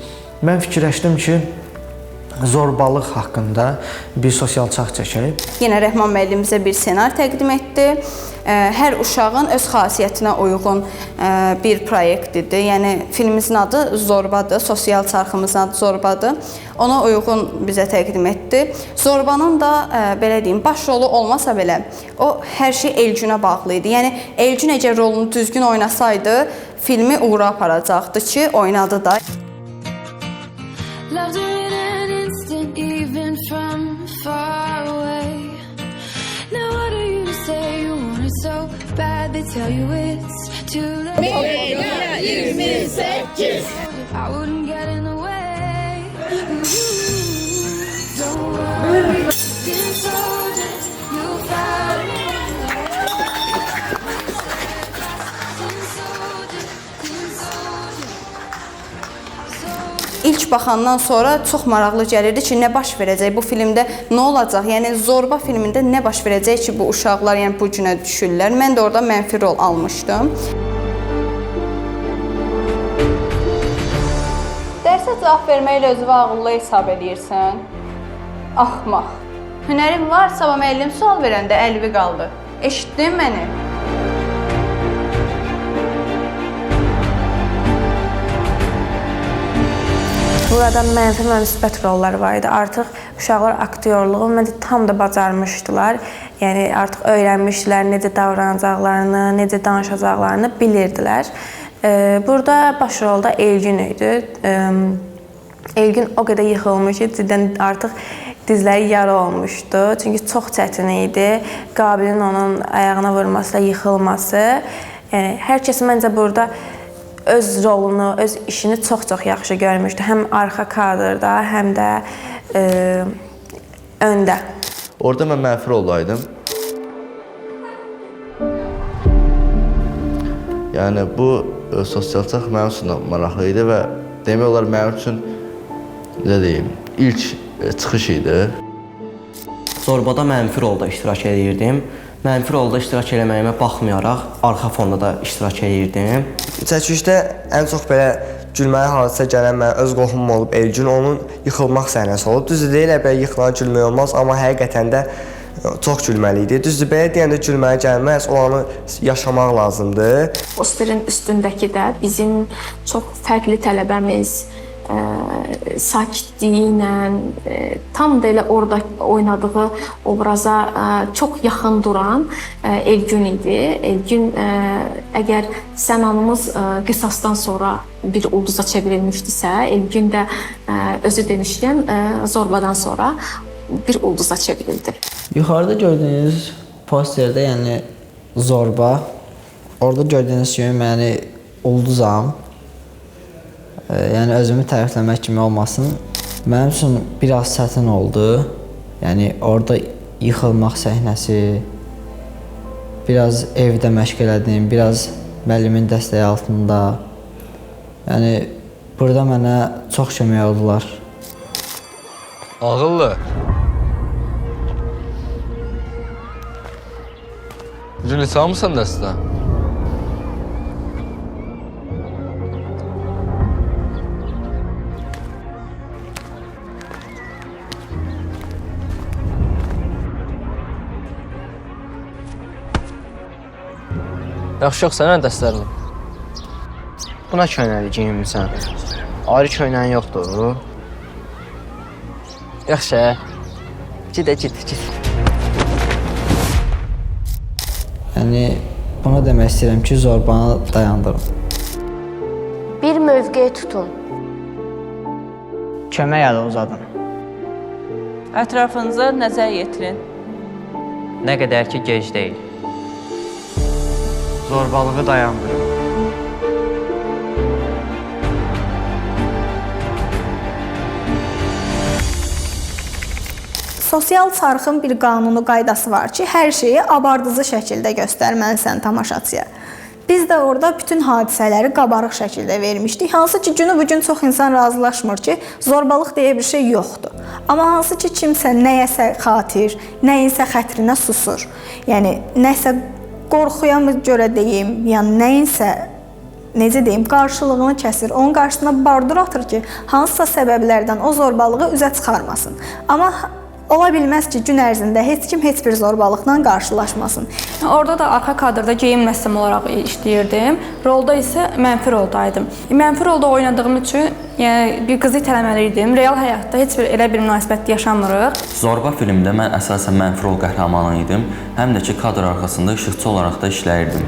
mən fikirləşdim ki, zorbalıq haqqında bir sosial çarx çəkək.
Yenə Rəhman müəllim bizə bir ssenari təqdim etdi. Hər uşağın öz xasiyyətinə uyğun bir proyekt idi. Yəni filmimizin adı Zorbadır, sosial çarxımızın adı Zorbadır. Ona uyğun bizə təqdim etdi. Zorbanın da belə deyim, baş rolu olmasa belə o hər şey Elgünə bağlı idi. Yəni Elgün əgər rolunu düzgün oynasaydı, filmi uğura aparacaqdı ki, oynadı da.
Even from far away. Now what are you to say? You want it so bad they tell you it's too late.
Media 28.
I wouldn't get in the way. Don't worry, soldiers, you'll find me.
İlk baxandan sonra çox maraqlı gəlirdi ki, nə baş verəcək bu filmdə, nə olacaq? Yəni Zorba filmində nə baş verəcək ki, bu uşaqlar yəni bu günə düşürlər? Mən də orada mənfi rol almışdım. Dərsə cavab verməklə özünü ağıllı hesab eləyirsən. Axmaq. Hünərin var, sabah müəllim sual verəndə əlvi qaldı. Eşitdin məni?
Burada mənfi və müsbət rollar var idi. Artıq uşaqlar aktyorluğu məncə tam da bacarmışdılar. Yəni artıq öyrənmişdilər necə davranacaqlarını, necə danışacaqlarını bilirdilər. Burada baş rolda Elgün idi. Elgün o qədər yıxılmış ki, cidden artıq dizləri yara olmuşdu. Çünki çox çətin idi. Qabilin onun ayağına vurması, yıxılması. Yəni hər kəs məncə burada öz rolunu, öz işini çox-çox yaxşı görmüşdü. Həm arxa kadrda, həm də öndə.
Orada mən mənfi roldaydım. Yəni bu sosial çarx mənim üçün də maraqlı idi və demək olar mənim üçün, necə deyim, ilk çıxış idi.
Zorbada mənfi rolda iştirak edirdim. Mənfi rolda iştirak eləməyimə baxmayaraq, arxa fonda da iştirak eləyirdim.
Çəkilişdə ən çox belə gülməli hadisə gələn mənim öz qohumum olub Elgün, onun yıxılmaq səhnəsi olub. Düzdür, deyirlər belə yıxılan gülmək olmaz, amma həqiqətən də çox gülməli idi. Düzdür, belə deyəndə gülməli gəlməz, o anı yaşamaq lazımdır.
Posterin üstündəki də bizim çox fərqli tələbəmiz, sakitliyi ilə, tam da elə orada oynadığı obraza çox yaxın duran Elgün idi. Elgün, əgər Sənanımız qisasdan sonra bir ulduza çevrilmişdisə, Elgün də özü demişkən Zorbadan sonra bir ulduza çevrildi.
Yuxarıda gördüyünüz posterdə, yəni Zorba, orada gördüyünüz kimi, yəni ulduzam. Yəni özümü tərifləmək kimi olmasın. Mənim üçün biraz çətin oldu. Yəni orada yıxılmaq səhnəsi, biraz evdə məşq elədim, biraz müəllimin dəstəyi altında. Yəni burada mənə çox kömək oldular.
Ağıllı. Bu gün neçə almısan dərsdə?
Yaxşı yox, sənə dərslərini.
Buna köynəli geyinmisən. Ayrı köynəyin yoxdur.
Yaxşı. Git, git, git.
Yəni bunu demək istəyirəm ki, zorbanı dayandırın.
Bir mövqe tutun.
Kömək əli uzadın.
Ətrafınıza nəzər yetirin.
Nə qədər ki, gec deyil.
Zorbalığı dayandırın.
Sosial çarxın bir qanunu, qaydası var ki, hər şeyi abardıcı şəkildə göstərməlisən tamaşaçıya. Biz də orada bütün hadisələri qabarıq şəkildə vermişdik. Hansı ki, günü bugün çox insan razılaşmır ki, zorbalıq deyə bir şey yoxdur. Amma hansı ki, kimsə nəyəsə xatir, nəyinsə xətrinə susur. Yəni, nəsə qorxuya mı görə deyim, yəni nəyinsə, necə deyim, qarşılığını kəsir, onun qarşısına bardur atır ki, hansısa səbəblərdən o zorbalığı üzə çıxarmasın. Amma ola bilməz ki, gün ərzində heç kim heç bir zorbalıqla qarşılaşmasın.
Orada da arxa kadrda geyim rəssamı olaraq işləyirdim. Rolda isə mənfi roldaydım. Mənfi rolda oynadığım üçün, yəni bir qızı itələməli idim. Real həyatda heç bir elə bir münasibət yaşamırıq.
Zorba filmdə mən əsasən mənfi rol qəhrəmanı idim. Həm də ki, kadr arxasında işıqçı olaraq da işləyirdim.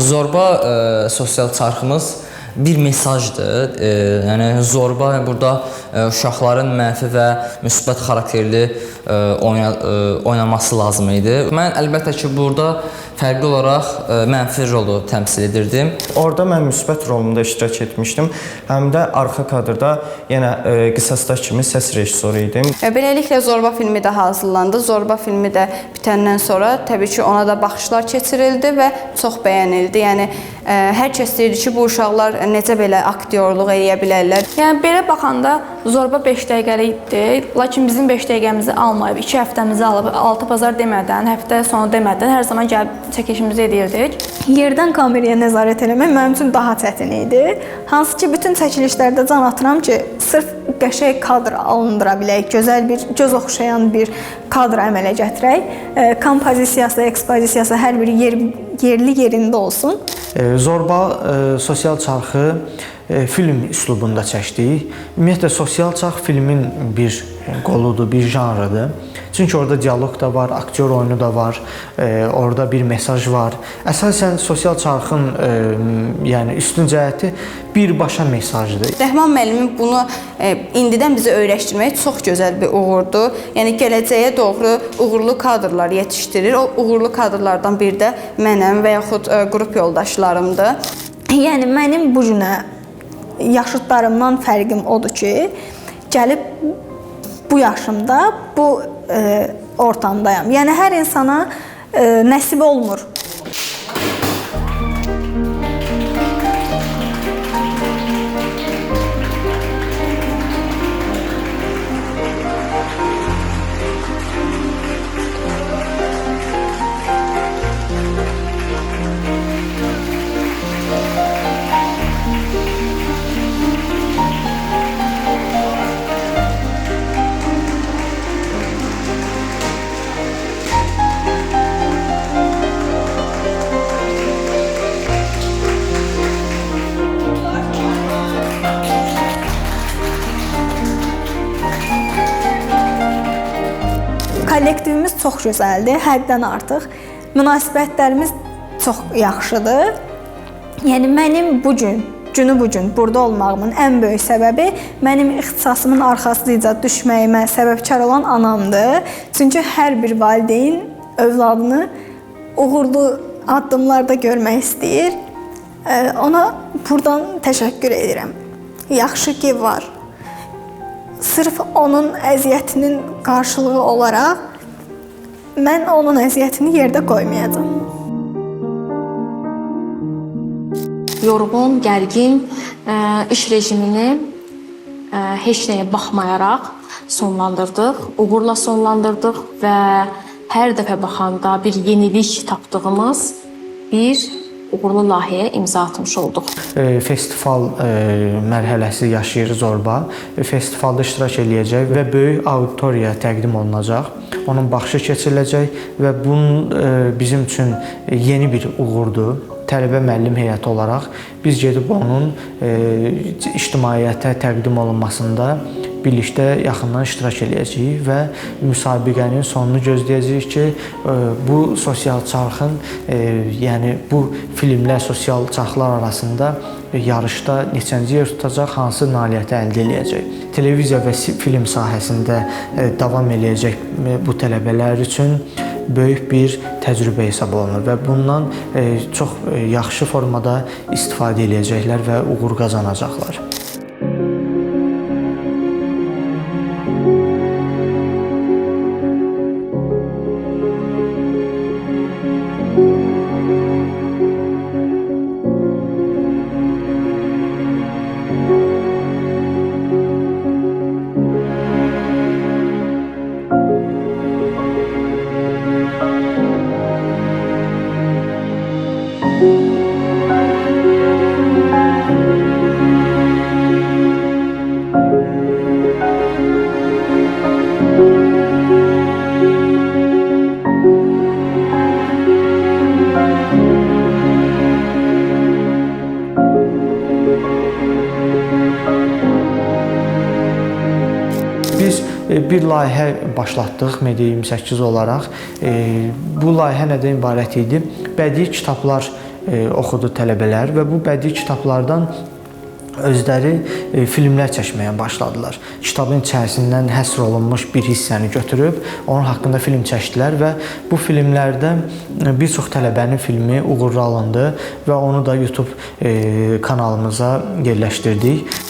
Zorba sosial çarxımız bir mesajdır. Yəni zorba burada uşaqların mənfi və müsbət xarakterli oynaması lazım idi. Mən əlbəttə ki, burada fərqli olaraq mənfi rolu təmsil edirdim.
Orada mən müsbət rolunda iştirak etmişdim. Həm də arxa kadrda yenə qisasda kimi səs rejissoru idim.
Beləliklə Zorba filmi də hazırlandı. Zorba filmi də bitəndən sonra təbii ki, ona da baxışlar keçirildi və çox bəyənildi. Yəni hər kəs deyirdi ki, bu uşaqlar necə belə aktyorluq eləyə bilərlər.
Yəni belə baxanda Zorba 5 dəqiqəlikdir. Lakin bizim 5 dəqiqəmizi almayıb, 2 həftəmizi alıb, 6 bazar demədən, həftə sonu demədən hər zaman gəlib çəkilişimizi edirdik.
Yerdən kameraya nəzarət eləmək mənim üçün daha çətin idi. Hansı ki, bütün çəkilişlərdə can atıram ki, sırf qəşəng kadr alındıra bilək, gözəl bir, göz oxşayan bir kadr əmələ gətirək. Kompozisiyası, ekspozisiyası hər bir yerli yerində olsun.
Zorba sosial çarxı film üslubunda çəkdik. Ümumiyyətlə, sosial çarx filmin bir qoludur, bir janrıdır. Çünki orada dialoq da var, aktyor oyunu da var, orada bir mesaj var. Əsasən sosial çarxın yəni üstün cəhəti birbaşa mesajdır.
Rəhman müəllimin bunu indidən bizə öyrəşdirmək çox gözəl bir uğurdur. Yəni gələcəyə doğru uğurlu kadrlar yetişdirir. O uğurlu kadrlardan biri də mənəm və yaxud qrup yoldaşlarımdır.
Yəni mənim bu günə yaşıdlarımdan fərqim odur ki, gəlib bu yaşımda bu ortamdayam. Yəni hər insana nəsib olmur. Kollektivimiz çox gözəldir, həddən artıq. Münasibətlərimiz çox yaxşıdır. Yəni mənim bu gün, günü bu gün burada olmağımın ən böyük səbəbi mənim ixtisasımın arxasınca düşməyimə səbəbkar olan anamdır. Çünki hər bir valideyn övladını uğurlu addımlarda görmək istəyir. Ona buradan təşəkkür edirəm. Yaxşı ki var. Sırf onun əziyyətinin qarşılığı olaraq mən onun əziyyətini yerdə qoymayacağam.
Yorğun, gərgin iş rejimini heç nəyə baxmayaraq sonlandırdıq, uğurla sonlandırdıq və hər dəfə baxanda bir yenilik tapdığımız bir uğurlu layihəyə imza atmış olduq.
Festival mərhələsi yaşayır Zorba. Festivalda iştirak eləyəcək və böyük auditoriyaya təqdim olunacaq. Onun baxışı keçiriləcək və bunun bizim üçün yeni bir uğurdur. Tələbə müəllim heyəti olaraq biz gedib onun ictimaiyyətə təqdim olunmasında birlikdə yaxından iştirak eləyəcəyik və müsabiqənin sonunu gözləyəcəyik ki, bu sosial çarxın, yəni bu filmlər sosial çarxlar arasında yarışda neçənci yer tutacaq, hansı nailiyyəti əldə eləyəcək. Televiziya və film sahəsində davam eləyəcək bu tələbələr üçün böyük bir təcrübə hesab olunur və bundan çox yaxşı formada istifadə eləyəcəklər və uğur qazanacaqlar. Biz bir layihə başlatdıq Media 28 olaraq. Bu layihə nədən ibarət idi? Bədii kitablar oxudu tələbələr və bu bədii kitablardan özləri filmlər çəkməyə başladılar. Kitabın içərisindən həsr olunmuş bir hissəni götürüb, onun haqqında film çəkdilər və bu filmlərdə bir çox tələbənin filmi uğurlu alındı və onu da YouTube kanalımıza yerləşdirdik.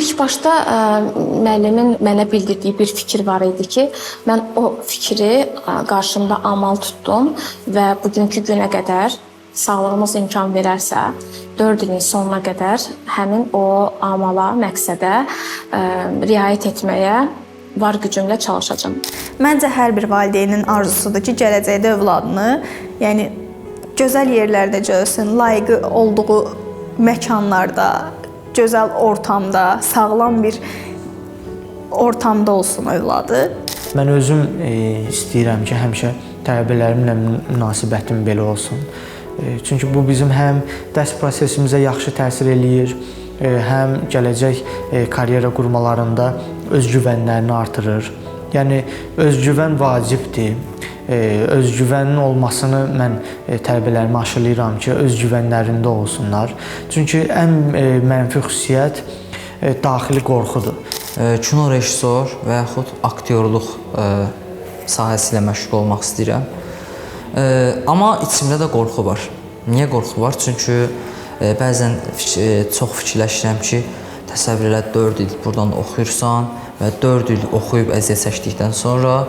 İlk başda müəllimin mənə bildirdiyi bir fikir var idi ki, mən o fikri qarşımda amal tutdum və bugünkü günə qədər sağlığımız imkan verərsə, 4 ilin sonuna qədər həmin o amala, məqsədə riayət etməyə var gücümlə çalışacağam.
Məncə hər bir valideynin arzusudur ki, gələcəkdə övladını, yəni gözəl yerlərdə görsün, layiqi olduğu məkanlarda, gözəl ortamda, sağlam bir ortamda olsun övladı.
Mən özüm istəyirəm ki, həmişə tələbələrimlə münasibətim belə olsun. Çünki bu bizim həm dərs prosesimizə yaxşı təsir eləyir, həm gələcək karyera qurmalarında özgüvənlərini artırır. Yəni özgüvən vacibdir. Özgüvənin olmasını mən tələbələrimə aşılayıram ki, özgüvənlərində olsunlar. Çünki ən mənfi xüsusiyyət daxili qorxudur.
Kino rejissor və yaxud aktyorluq sahəsi ilə məşğul olmaq istəyirəm. Amma içimdə də qorxu var. Niyə qorxu var? Çünki bəzən çox fikirləşirəm ki, təsəvvür elə 4 il buradan oxuyursan və 4 il oxuyub əziyyət çəkdikdən sonra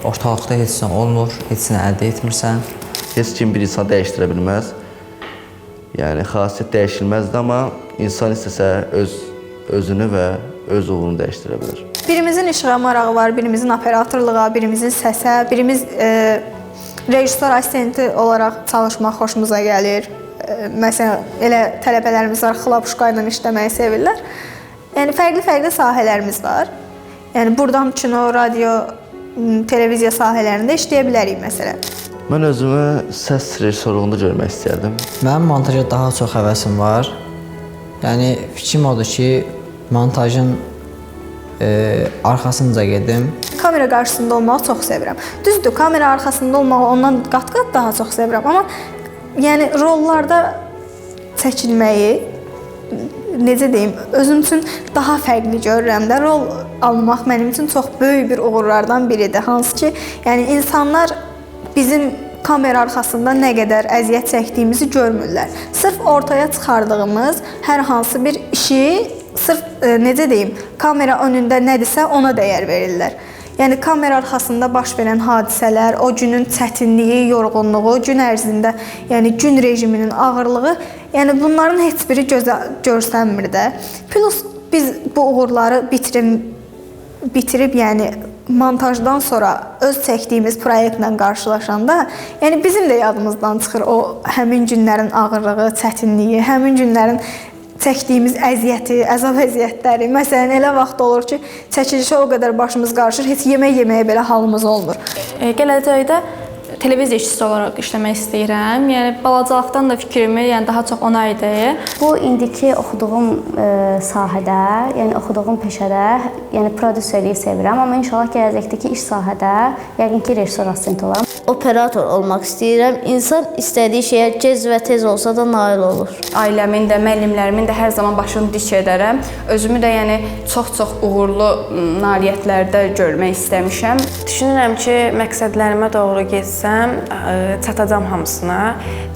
ortalıqda heç nə olmur, heç nə əldə etmirsən.
Heç kim bir insanı dəyişdirə bilməz. Yəni xasiyyət dəyişilməzdir, amma insan istəsə özünü və öz uğurunu dəyişdirə bilər.
Birimizin işığa marağı var, birimizin operatorluğa, birimizin səsə, birimiz rejissor asistenti olaraq çalışmaq xoşumuza gəlir. Məsələn, elə tələbələrimiz var, xlapuşka ilə işləməyi sevirlər. Yəni fərqli-fərqli sahələrimiz var. Yəni buradan kino, radio, televiziya sahələrində işləyə bilərik məsələn.
Mən özümü səs rejissorluğunda görmək istəyərdim.
Mənim montaja daha çox həvəsim var. Yəni fikrim odur ki, montajın arxasınca gedim.
Kamera qarşısında olmağı çox sevirəm. Düzdür, kamera arxasında olmağı ondan qat-qat daha çox sevirəm, amma yəni rollarda çəkilməyi, necə deyim, özüm üçün daha fərqli görürəm də. Rol almaq mənim üçün çox böyük bir uğurlardan biridir. Hansı ki, yəni insanlar bizim kamera arxasında nə qədər əziyyət çəkdiyimizi görmürlər. Sırf ortaya çıxardığımız hər hansı bir işi, sırf necə deyim, kamera önündə nədirsə ona dəyər verirlər. Yəni kamera arxasında baş verən hadisələr, o günün çətinliyi, yorğunluğu, gün ərzində, yəni gün rejiminin ağırlığı, yəni bunların heç biri gözə görsənmir də. Plus biz bu uğurları bitirib, yəni montajdan sonra öz çəkdiyimiz proyektlə qarşılaşanda, yəni bizim də yadımızdan çıxır o həmin günlərin ağırlığı, çətinliyi, həmin günlərin çəkdiyimiz əziyyəti, əzab əziyyətləri. Məsələn, elə vaxt olur ki, çəkilişə o qədər başımız qarışır, heç yemək yeməyə belə halımız olmur.
Gələcəkdə televiziya işçisi olaraq işləmək istəyirəm. Yəni balacalıqdan da fikrimi, yəni daha çox ona idi.
Bu indiki oxuduğum sahədə, yəni oxuduğum peşədə, yəni prodüserliyi sevirəm, amma inşallah gələcəkdəki iş sahədə yəqin ki, rejissor asistenti olaram.
Operator olmaq istəyirəm. İnsan istədiyi şeyə gec və tez olsa da nail olur.
Ailəmin də, müəllimlərimin də hər zaman başını dik edərəm. Özümü də yəni çox-çox uğurlu nailiyyətlərdə görmək istəmişəm.
Düşünürəm ki, məqsədlərimə doğru getsəm, çatacam hamısına.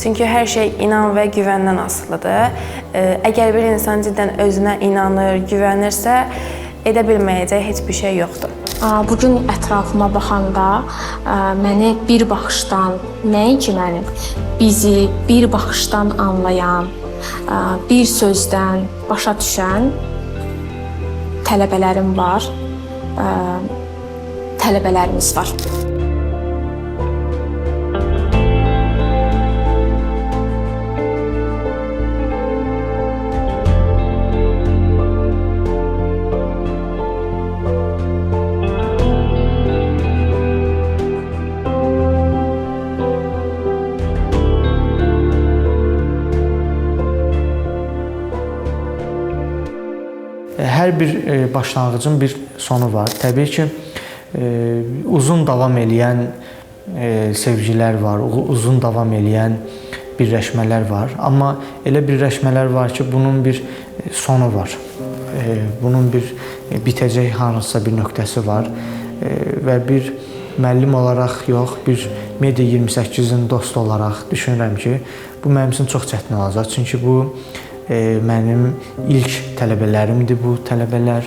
Çünki hər şey inan və güvəndən asılıdır. Əgər bir insan ciddən özünə inanır, güvənirsə, edə bilməyəcəyi heç bir şey yoxdur.
Bugün ətrafıma baxanda məni bir baxışdan, nəinki məni, bizi bir baxışdan anlayan, bir sözdən başa düşən tələbələrim var, tələbələrimiz var.
Hər bir başlanğıcın bir sonu var. Təbii ki, uzun davam eləyən sevgilər var, uzun davam eləyən birləşmələr var. Amma elə birləşmələr var ki, bunun bir sonu var. Bunun bir bitəcək hansısa bir nöqtəsi var və bir müəllim olaraq yox, bir Media 28-in dostu olaraq düşünürəm ki, bu mənim üçün çox çətin olacaq. Çünki bu mənim ilk tələbələrimdir bu tələbələr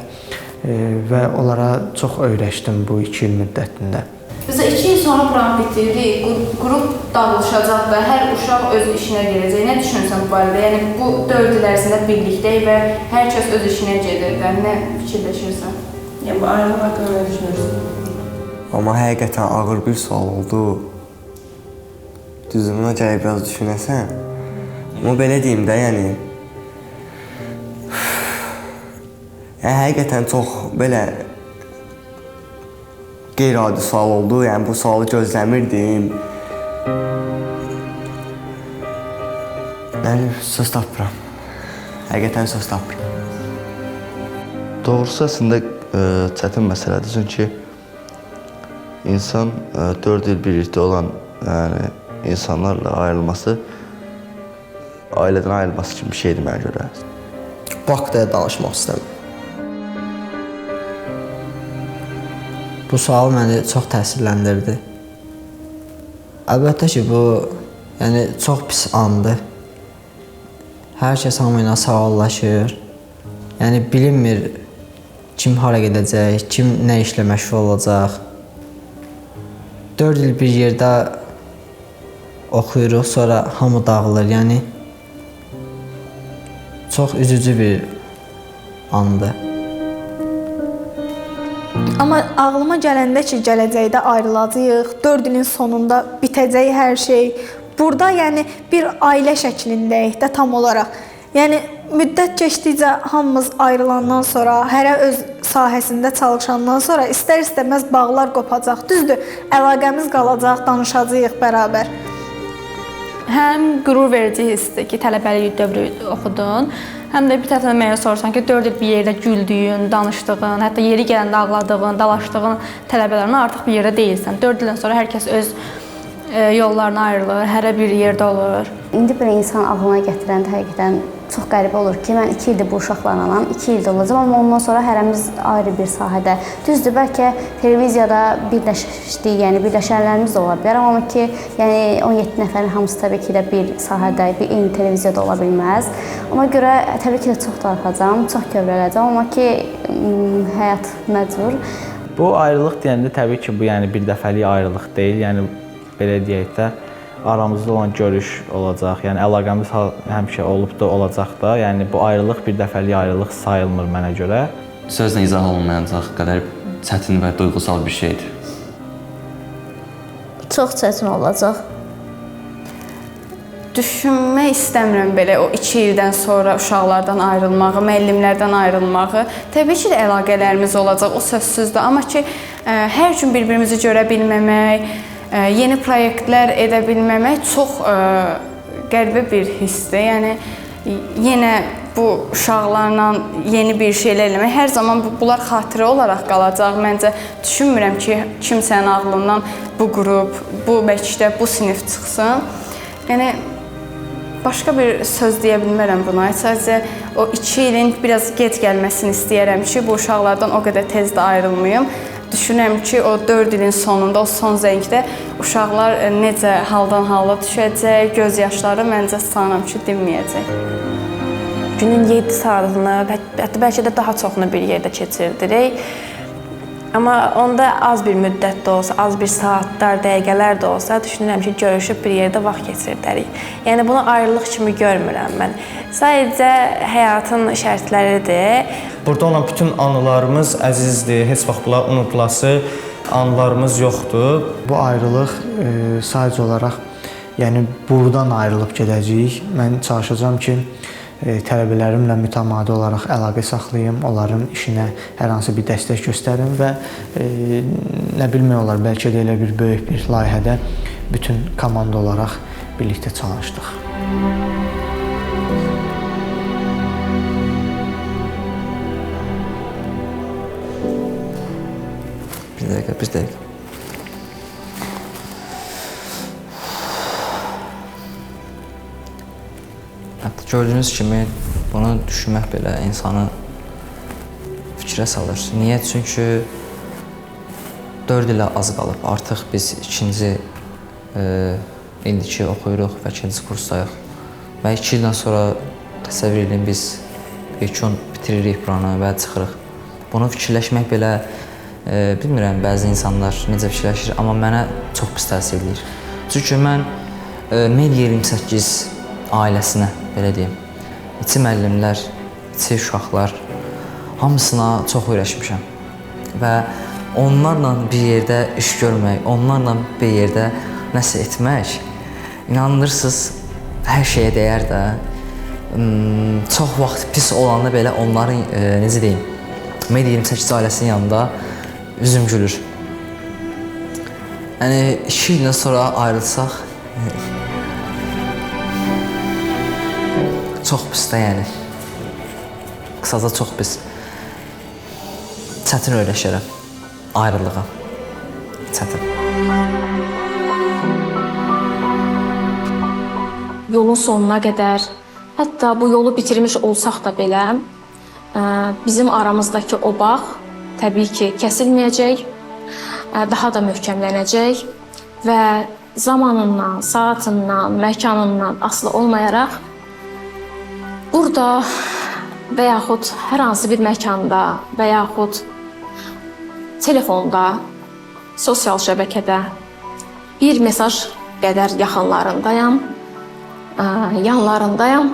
və onlara çox öyrəşdim bu 2 il müddətində.
Məsələn, 2 il sonra buranı bitirdik, qrup dağılışacaq və hər uşaq öz işinə gedəcək. Nə düşünürsən bu barədə? Yəni, bu 4 il ərzində birlikdəyik və hər kəs öz işinə gedir də. Nə fikirləşirsən?
Yəni, bu ayrılıq haqqında nə düşünürsən?
Amma həqiqətən ağır bir sual oldu. Düzdür, buna gərək biraz düşünəsən. Amma belə deyim də, yəni... Yəni, həqiqətən çox belə... qeyri-adi sual oldu. Yəni bu sualı gözləmirdim. Mən söz tapmıram. Həqiqətən söz tapmıram.
Doğrusu əslində çətin məsələdir, çünki insan 4 il birlikdə olan, yəni insanlarla ayrılması ailədən ayrılması kimi bir şeydir mənə görə.
Bu haqda danışmaq istəmirəm.
Bu sual məni çox təsirləndirdi. Əlbəttə ki, bu yəni çox pis andır. Hər kəs hamı ilə sağollaşır. Yəni bilinmir kim hara gedəcək, kim nə işlə məşğul olacaq. 4 il bir yerdə oxuyuruq, sonra hamı dağılır. Yəni çox üzücü bir andır.
Amma ağlıma gələndə ki, gələcəkdə ayrılacağıq, 4 ilin sonunda bitəcək hər şey. Burada yəni bir ailə şəklindəyik də tam olaraq. Yəni müddət keçdikcə hamımız ayrılandan sonra, hərə öz sahəsində çalışandan sonra istər-istəməz bağlar qopacaq. Düzdür, əlaqəmiz qalacaq, danışacağıq bərabər.
Həm qürur verici hissdir ki, tələbəlik dövrü oxudun, həm də bir tərəfdən mənə sorsan ki, 4 il bir yerdə güldüyün, danışdığın, hətta yeri gələndə ağladığın, dalaşdığın tələbələrinə artıq bir yerdə deyilsən. 4 ildən sonra hər kəs öz yollarına ayrılır, hərə bir yerdə olur.
İndi belə insan ağlına gətirəndə həqiqətən çox qəribə olur ki, mən 2 ildir bu uşaqlarla, 2 ildir olacağam, amma ondan sonra hərəmiz ayrı bir sahədə. Düzdür, bəlkə televiziyada birləşdik, yəni birləşənlərimiz də ola bilər, amma ki, yəni 17 nəfərin hamısı təbii ki də bir sahədə, bir eyni televiziyada ola bilməz. Ona görə təbii ki də çox darıxacağam, çox kövrələcəm, amma ki, həyat məcbur.
Bu ayrılıq deyəndə təbii ki, bu yəni bir dəfəlik ayrılıq deyil, yəni belə deyək də, aramızda olan görüş olacaq, yəni əlaqəmiz həmişə olub da olacaq da, yəni bu ayrılıq bir dəfəlik ayrılıq sayılmır mənə görə.
Sözlə izah olunmayacaq qədər çətin və duyğusal bir şeydir.
Çox çətin olacaq.
Düşünmək istəmirəm belə o 2 ildən sonra uşaqlardan ayrılmağı, müəllimlərdən ayrılmağı. Təbii ki də əlaqələrimiz olacaq, o sözsüzdür. Amma ki, hər gün bir-birimizi görə bilməmək, yeni proyektlər edə bilməmək çox qəribə bir hissdir. Yəni, yenə bu uşaqlarla yeni bir şeylər eləmək, hər zaman bunlar xatirə olaraq qalacaq. Məncə, düşünmürəm ki, kimsənin ağlından bu qrup, bu məktəb, bu sinif çıxsın. Yəni, başqa bir söz deyə bilmərəm buna. Sadəcə o 2 ilin biraz gec gəlməsini istəyərəm ki, bu uşaqlardan o qədər tez də ayrılmayım. Düşünürəm ki, o 4 ilin sonunda, o son zəngdə uşaqlar necə haldan hala düşəcək, göz yaşları məncə sanıram ki, dinməyəcək.
Günün 7 saatını, hətta bəlkə də daha çoxunu bir yerdə keçirdirik. Amma onda az bir müddət də olsa, az bir saatlar, dəqiqələr də olsa, düşünürəm ki, görüşüb bir yerdə vaxt keçirdərik. Yəni, bunu ayrılıq kimi görmürəm mən. Sadəcə həyatın şərtləridir.
Burada olan bütün anılarımız əzizdir, heç vaxt bunlar unudulası anılarımız yoxdur.
Bu ayrılıq sadəcə olaraq, yəni buradan ayrılıb gedəcəyik. Mən çalışacağam ki, tələbələrimlə mütəmadi olaraq əlaqə saxlayım, onların işinə hər hansı bir dəstək göstərim və nə bilmək olar, bəlkə də elə bir böyük bir layihədə bütün komanda olaraq birlikdə çalışdıq.
Bir dəqiqə, bir dəqiqə. Gördüyünüz kimi bunu düşünmək belə insanı fikrə salır. Niyə? Çünki 4 ilə az qalıb. Artıq biz ikinci indiki oxuyuruq və ikinci kursdayıq. Və 2 ildən sonra təsəvvür edin, biz yekun bitiririk buranı və çıxırıq. Bunu fikirləşmək belə, bilmirəm bəzi insanlar necə fikirləşir, amma mənə çox pis təsir eləyir. Çünki mən Media 28 ailəsinə, belə deyim, içi müəllimlər, içi uşaqlar, hamısına çox öyrəşmişəm. Və onlarla bir yerdə iş görmək, onlarla bir yerdə nəsə etmək, inanırsınız, hər şeyə dəyər də. Çox vaxt pis olanda belə onların, necə deyim, Media 28 ailəsinin yanında üzüm gülür. Yəni 2 ildən sonra ayrılsaq çox pis də yəni. Qısaca çox pis. Çətin öyrəşərəm ayrılığa. Çətin.
Yolun sonuna qədər, hətta bu yolu bitirmiş olsaq da belə, bizim aramızdakı o bağ təbii ki, kəsilməyəcək, daha da möhkəmlənəcək və zamanından, saatından, məkanından asılı olmayaraq burada və yaxud hər hansı bir məkanda və yaxud telefonda, sosial şəbəkədə bir mesaj qədər yaxınlarındayam, yanlarındayam.